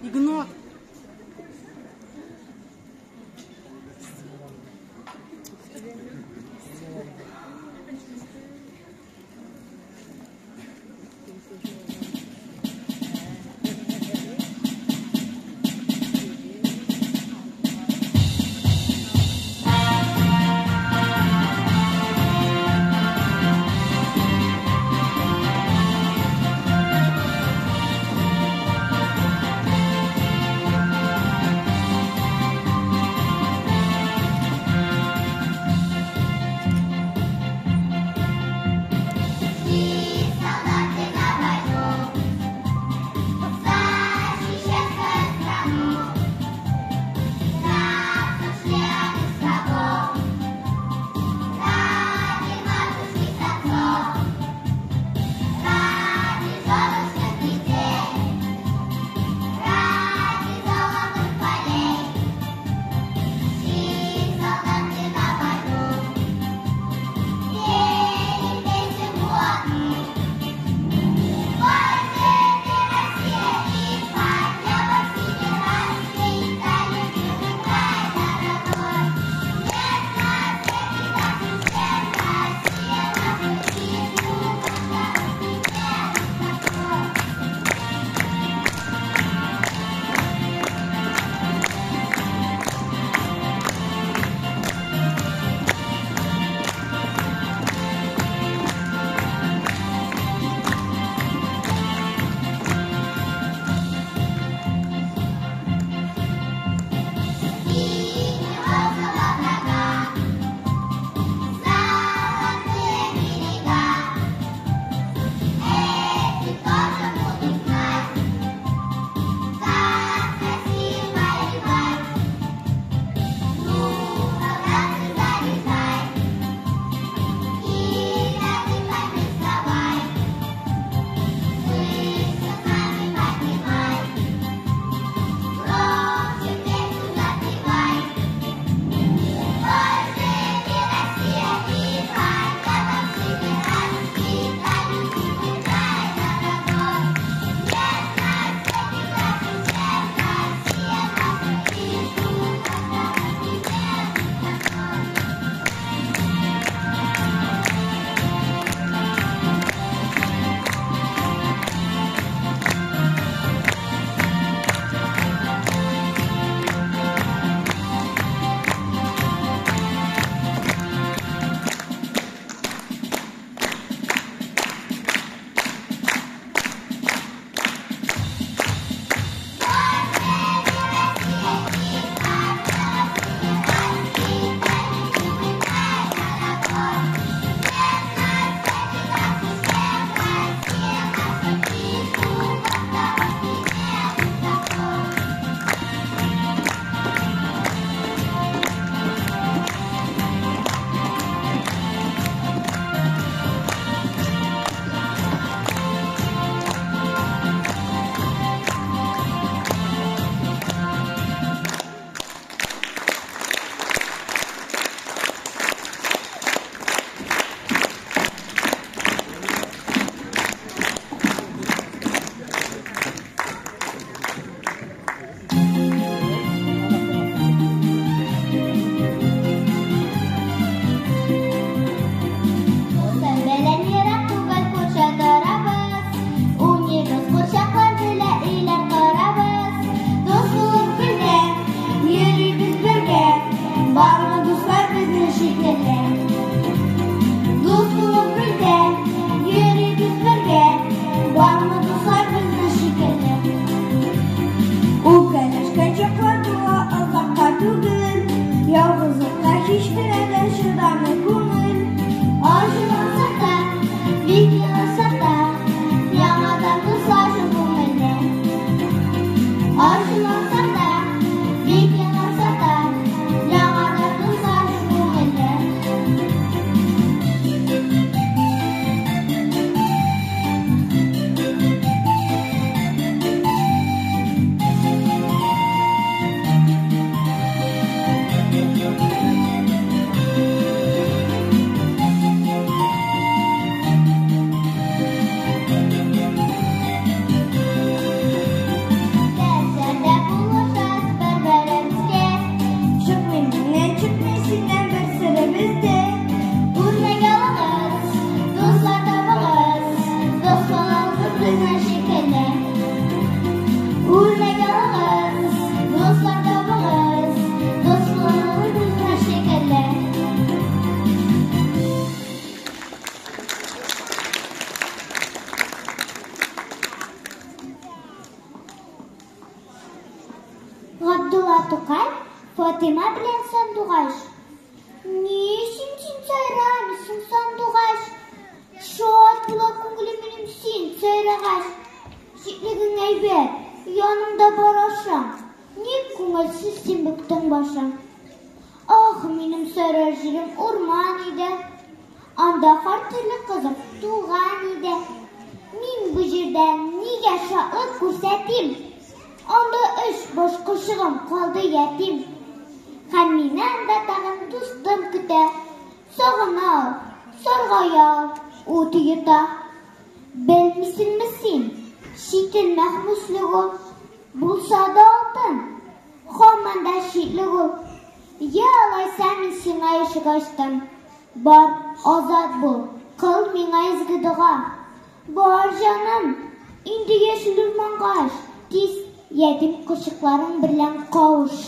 S4: Игнат.
S8: Габдулла Тукай, Фатыйма белән Сандугач. Ни өчен син сайрамыйсың, Сандугач? Шат була күңелем минем син сайрагач. Читлегең әйбәт, яныңда бар ашың. Ник күңелсез син бөктең башың? Ах, минем сайрар җирем урман иде. Анда һәр төрле кызык туган иде. Мин бу җирдә нигә шатлык күрсәтим? Анда өч баш кошчыгым калды ятим. Һәм мине анда тагын дустым көтә. Сагына ул, саргая ул, ут йота. Белмисеңме син, читен мәхмүслек ул, булса да алтын, һаман да читлек ул. Йә алайса мин сиңа ишек ачтым. Бар, азат бул, кыл миңа изге дога. Бар, җаным, инде яшел урманга ач, тиз ятим кошчыкларың берлән кавыш.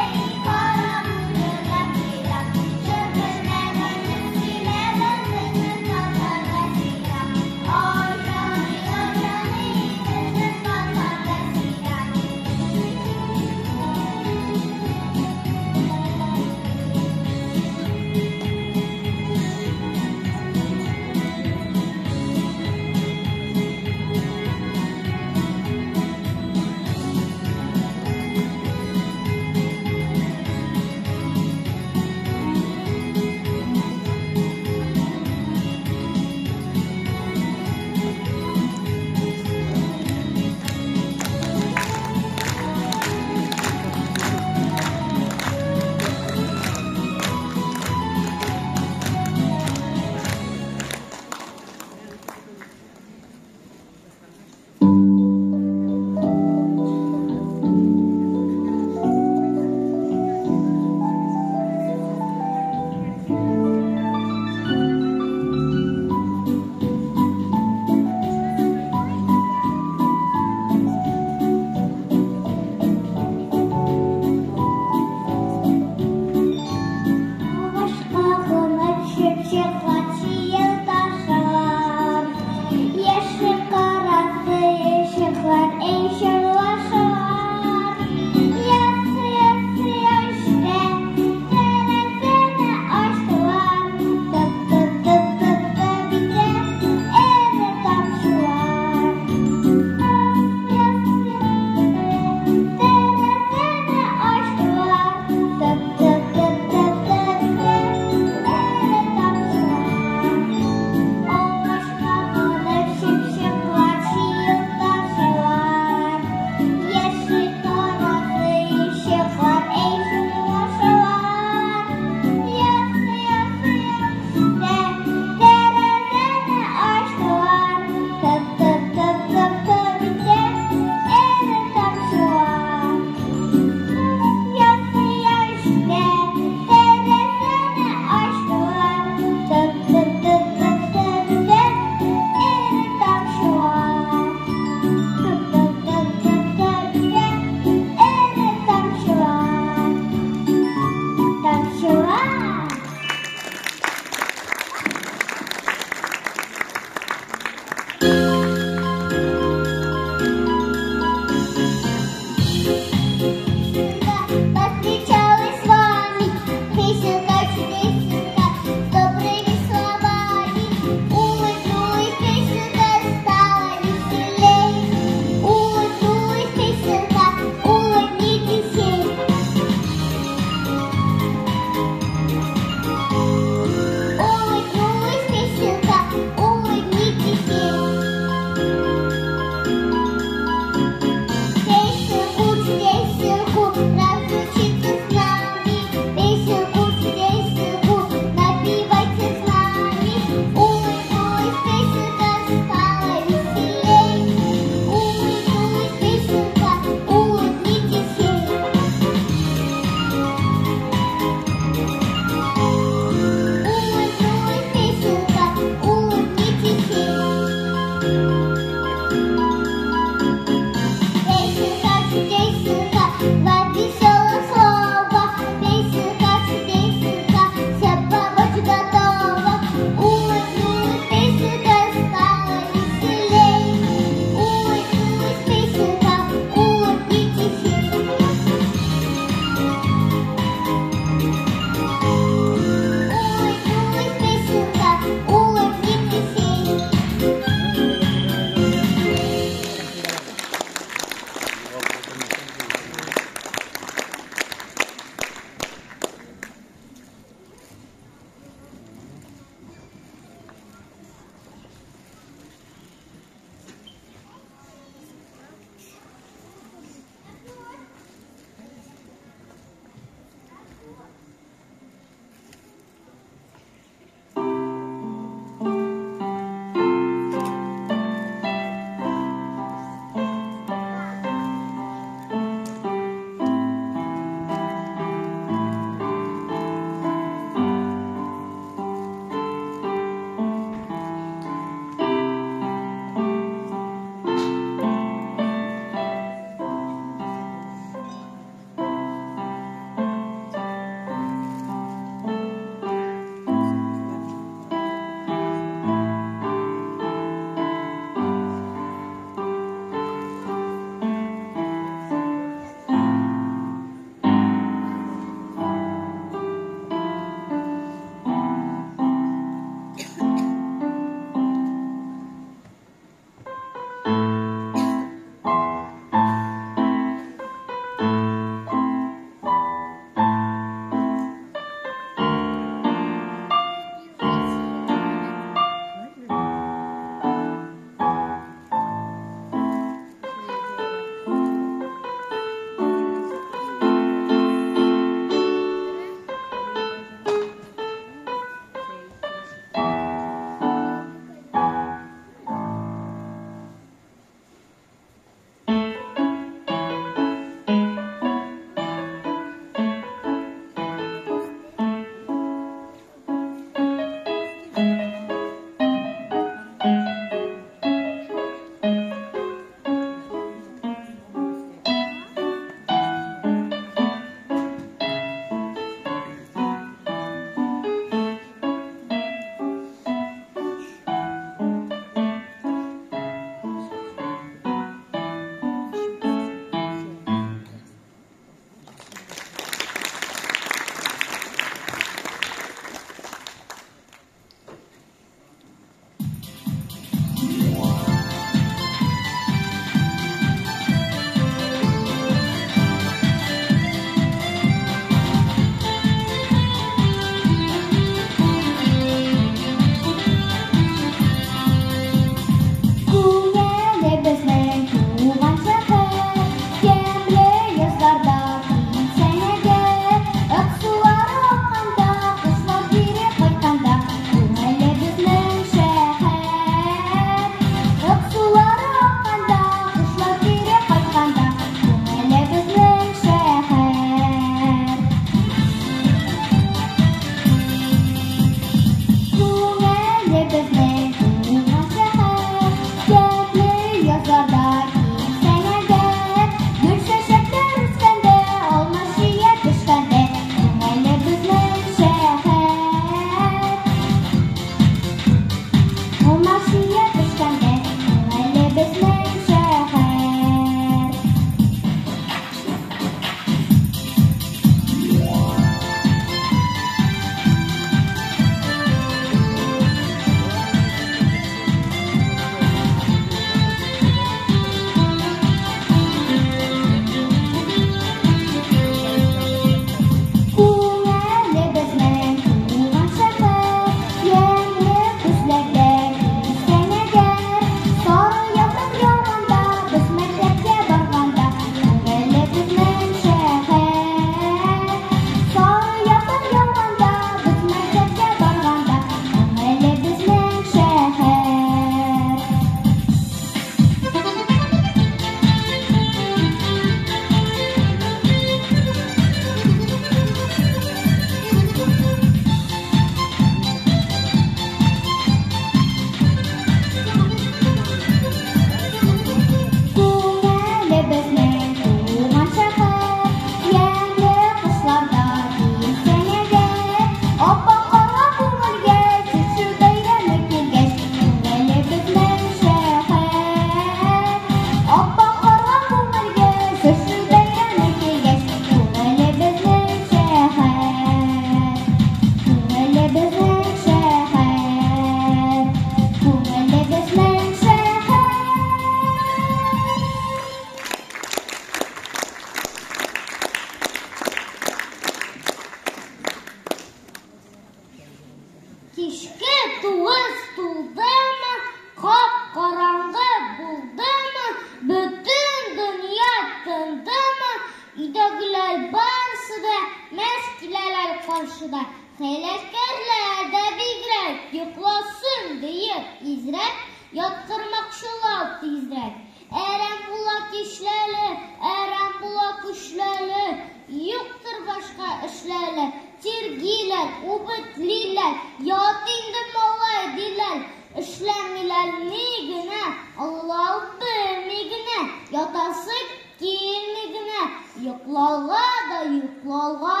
S8: каршыда. Хәйләкәрләр дә бигрәк, йокласын диеп изрәп, яткырмакчылар тизрәк. Әрәм була кичләре, әрәм була көчләре, юктыр башка эшләре. Тиргиләр, үгетлиләр, ят инде малай диләр. Эшләмиләр ни генә, Алла белми генә, ятасы килми генә, йокларга да йокларга,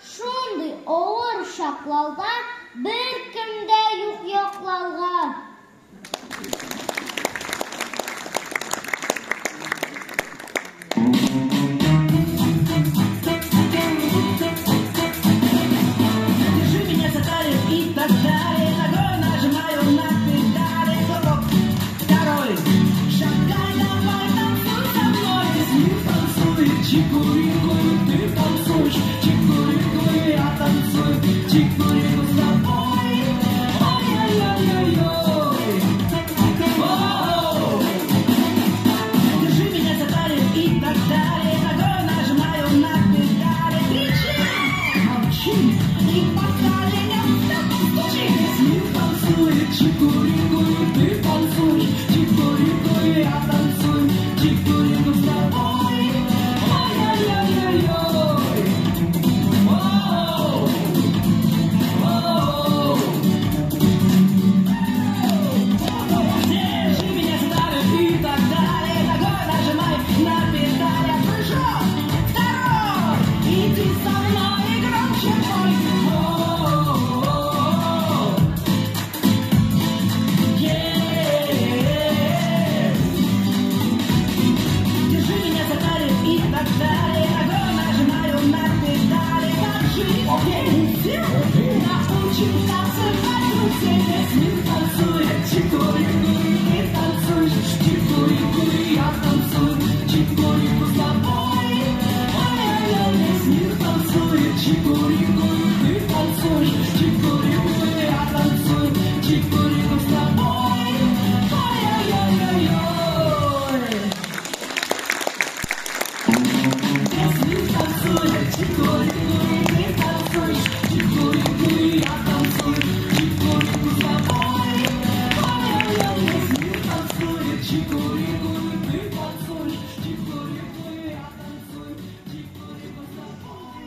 S8: шундый авыр чакларда беркем дә юк якларга.
S9: Держи меня за талию и так далее, ногой нажимаю на педали. Хлопок второй. Шагай, давай, танцуй со мной. Весь мир танцует чикурику, ты танцуешь чикурику, я танцую чикурику с тобой. Ой-ой-ой-ой-ой. Оу. Держи меня за талию и так далее, ногой нажимаю на педали. Кричи, молчи и пока меня стучи. Весь мир танцует чикурику, ты танцуешь чикурику, я танцую чикурику с тобой. Ой-ой-ой-ой-ой. Оу. Оу. Держи меня за талию и так далее, ногой нажимай на педали. Прыжок второй, иди со мной и громче пой. О-о-о. Е-е-е. Держи меня за талию и так далее, ногой нажимаю на педали. Как жить? Окей, всех научим танцевать друзей. Весь мир танцует чикурику, и ты танцуешь чикурику, и я танцую чикурику с тобой. Ой-ой-ой, весь мир танцует чикурику, и ты танцуешь чикурику, и я танцую чикурику с тобой. Ой-ой-ой-ой-ой. Весь мир танцует чикурику, и ты танцуешь чикурику, и я танцую чикурику с тобой. Ой-ой-ой, весь мир танцует чикурику, и ты танцуешь чикурику, и я танцую чикурику с тобой.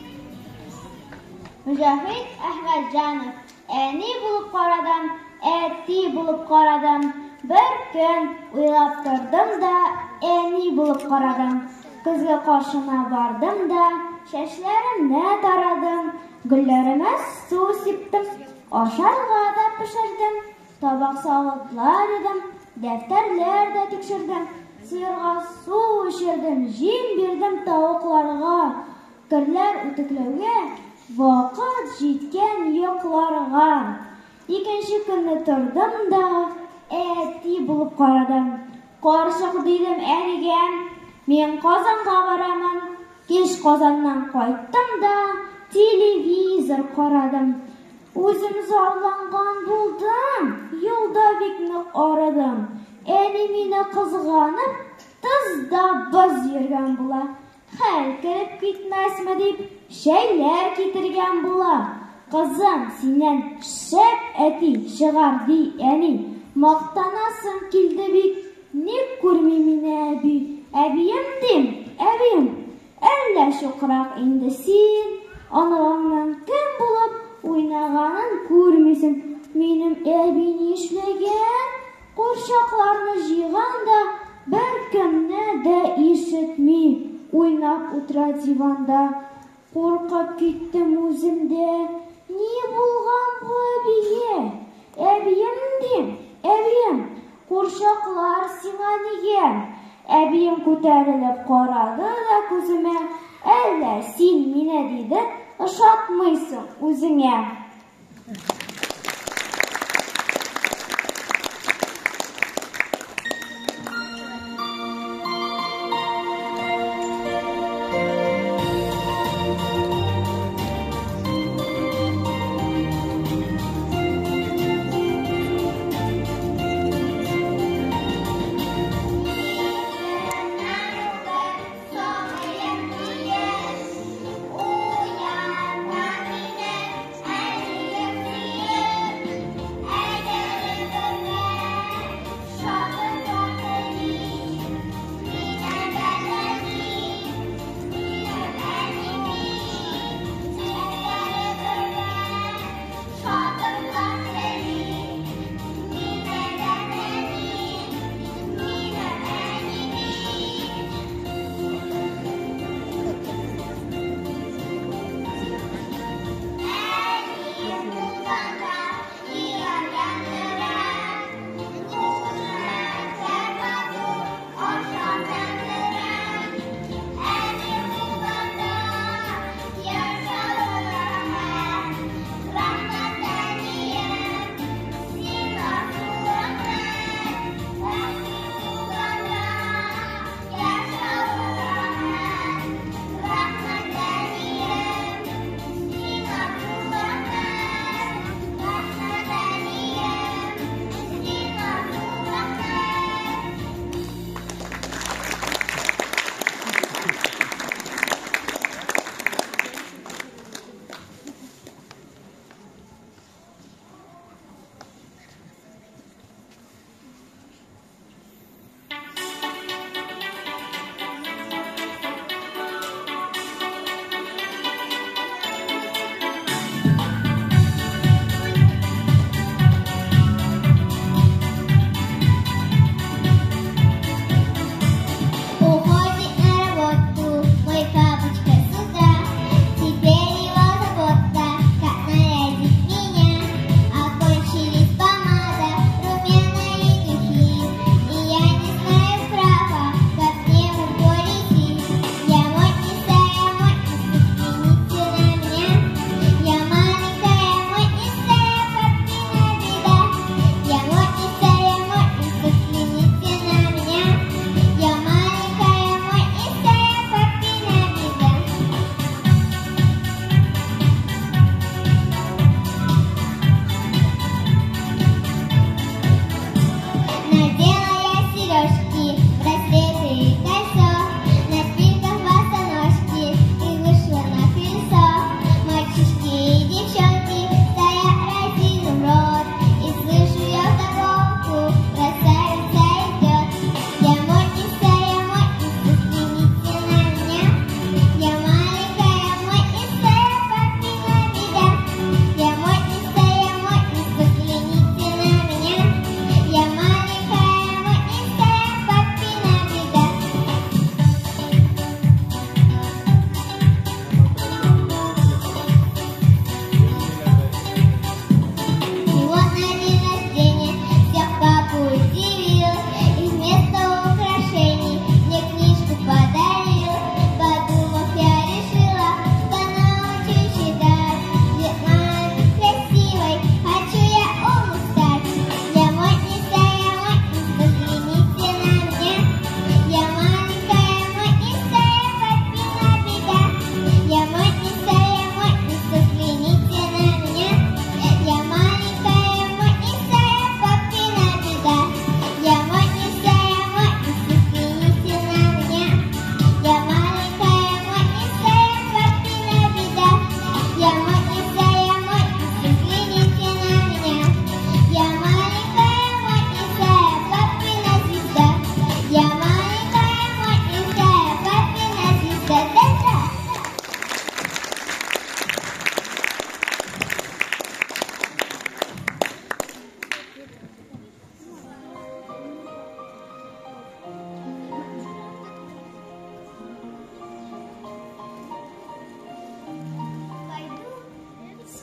S8: Мөҗәһит Әхмәтҗанов. Әни булып карадым, әти булып карадым. Бер көн уйлап тордым да, әни булып карадым. Көзге каршына бардым да, чәчләремне тарадым, гөлләремә су сиптем, ашарга да пешердем, табак савытлар юдым, дәфтәрләр дә тикшердем, сыерга су эчердем, җим бирдем тавыкларга. Керләр үтүкләүгә вакыт җиткән йокларга. Икенче көнне тордым да, әти булып карадым. Карчык дидем әнигә, мин Казанга барамын. Кич Казаннан кайттым да, телевизор карадым. Үзем зарланган булдым, юлда бик нык арыдым. Әни мине кызганып, тыз да быз йөргән була. Хәл кереп китмәсме дип, чәйләр китергән була. Кызым, синнән шәп әти чыгар ди әни. Мактанасың килде бик, ник күрми мине әби? Әбием дим, әбием, әллә чукрак инде син, оныгыңның кем булып уйнаганын күрмисең. Минем әби нишләгән? Курчакларны җыйган да беркемне дә ишетми. Уйнап утыра диванда. Куркып киттем үзем дә. Ни булган бу әбигә? Әбием дим, әбием, курчаклар сиңа нигә? Әбием күтәрелеп карады да күземә, әллә син мине диде, ошатмыйсың үзеңә.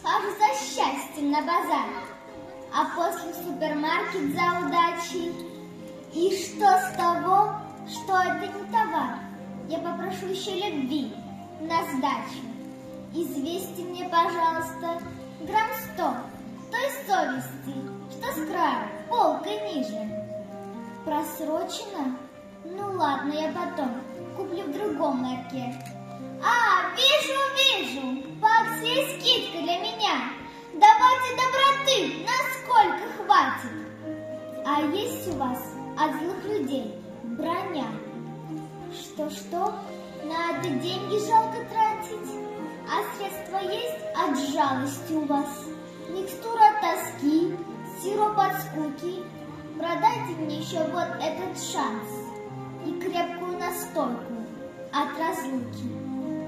S8: Схожу за счастьем на базар, а после в супермаркет за удачей. И что с того, что это не товар? Я попрошу еще любви на сдачу. Извести мне, пожалуйста, грамм 100 той совести, что с краю, полкой ниже. Просрочено? Ну ладно, я потом куплю в другом ларьке. А, вижу, вижу, по акции скидка для меня. Давайте доброты, насколько хватит. А есть у вас от злых людей броня? Что-что? На это деньги жалко тратить? А средства есть от жалости у вас? Микстура от тоски, сироп от скуки. Продайте мне еще вот этот шанс и крепкую настойку от разлуки.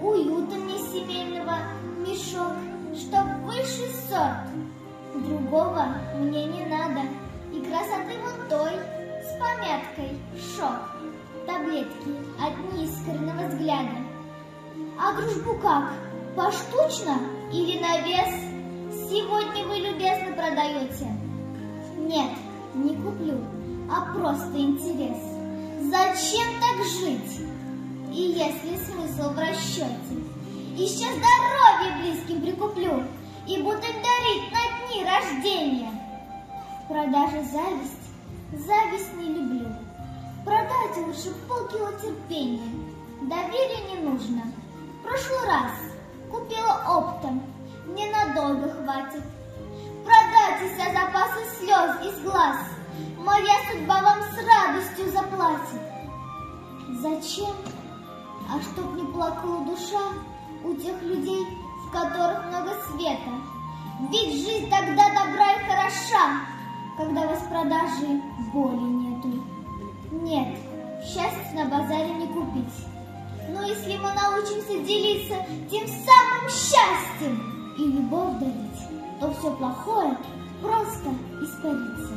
S8: Уюта мне семейного мешок, чтоб высший сорт. Другого мне не надо. И красоты вон той с пометкой «Шок». Таблетки от неискреннего взгляда. А дружбу как? Поштучно или на вес? Сегодня вы любезно продаете. Нет, не куплю, а просто интерес. Зачем так жить? И если смысл в расчете? Еще здоровье близким прикуплю и буду им дарить на дни рождения. В продаже зависть, зависть не люблю. Продайте лучше полкило терпения. Доверия не нужно. В прошлый раз купила оптом, мне надолго хватит. Продайте все запасы слез из глаз. Моя судьба вам с радостью заплатит. Зачем? А чтоб не плакала душа у тех людей, в которых много света. Ведь жизнь тогда добра и хороша, когда в распродаже боли нету. Нет, счастье на базаре не купить. Но если мы научимся делиться тем самым счастьем и любовь дарить, то все плохое просто испарится.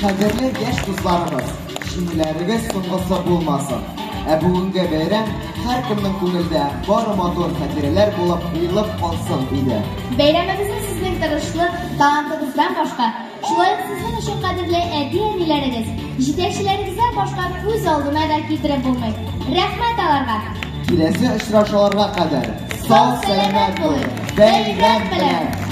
S7: Кадерле яшь дусларыбыз, җиңүләрегез соңгысы булмасын. Ә бүгенге бәйрәм һәркемнең күңелдә бары матур хатирәләр булып уелып калсын иде.
S2: Бәйрәмебезне сезнең тырышлык, талантыгыздан башка, шулай ук сезнең өчен кадерле әти-әниләрегез, җитәкчеләрегездән башка күз алдына да китереп булмый. Рәхмәт аларга!
S7: Киләсе очрашуларга кадәр сау-сәламәт булыйк! Бәйрәм белән!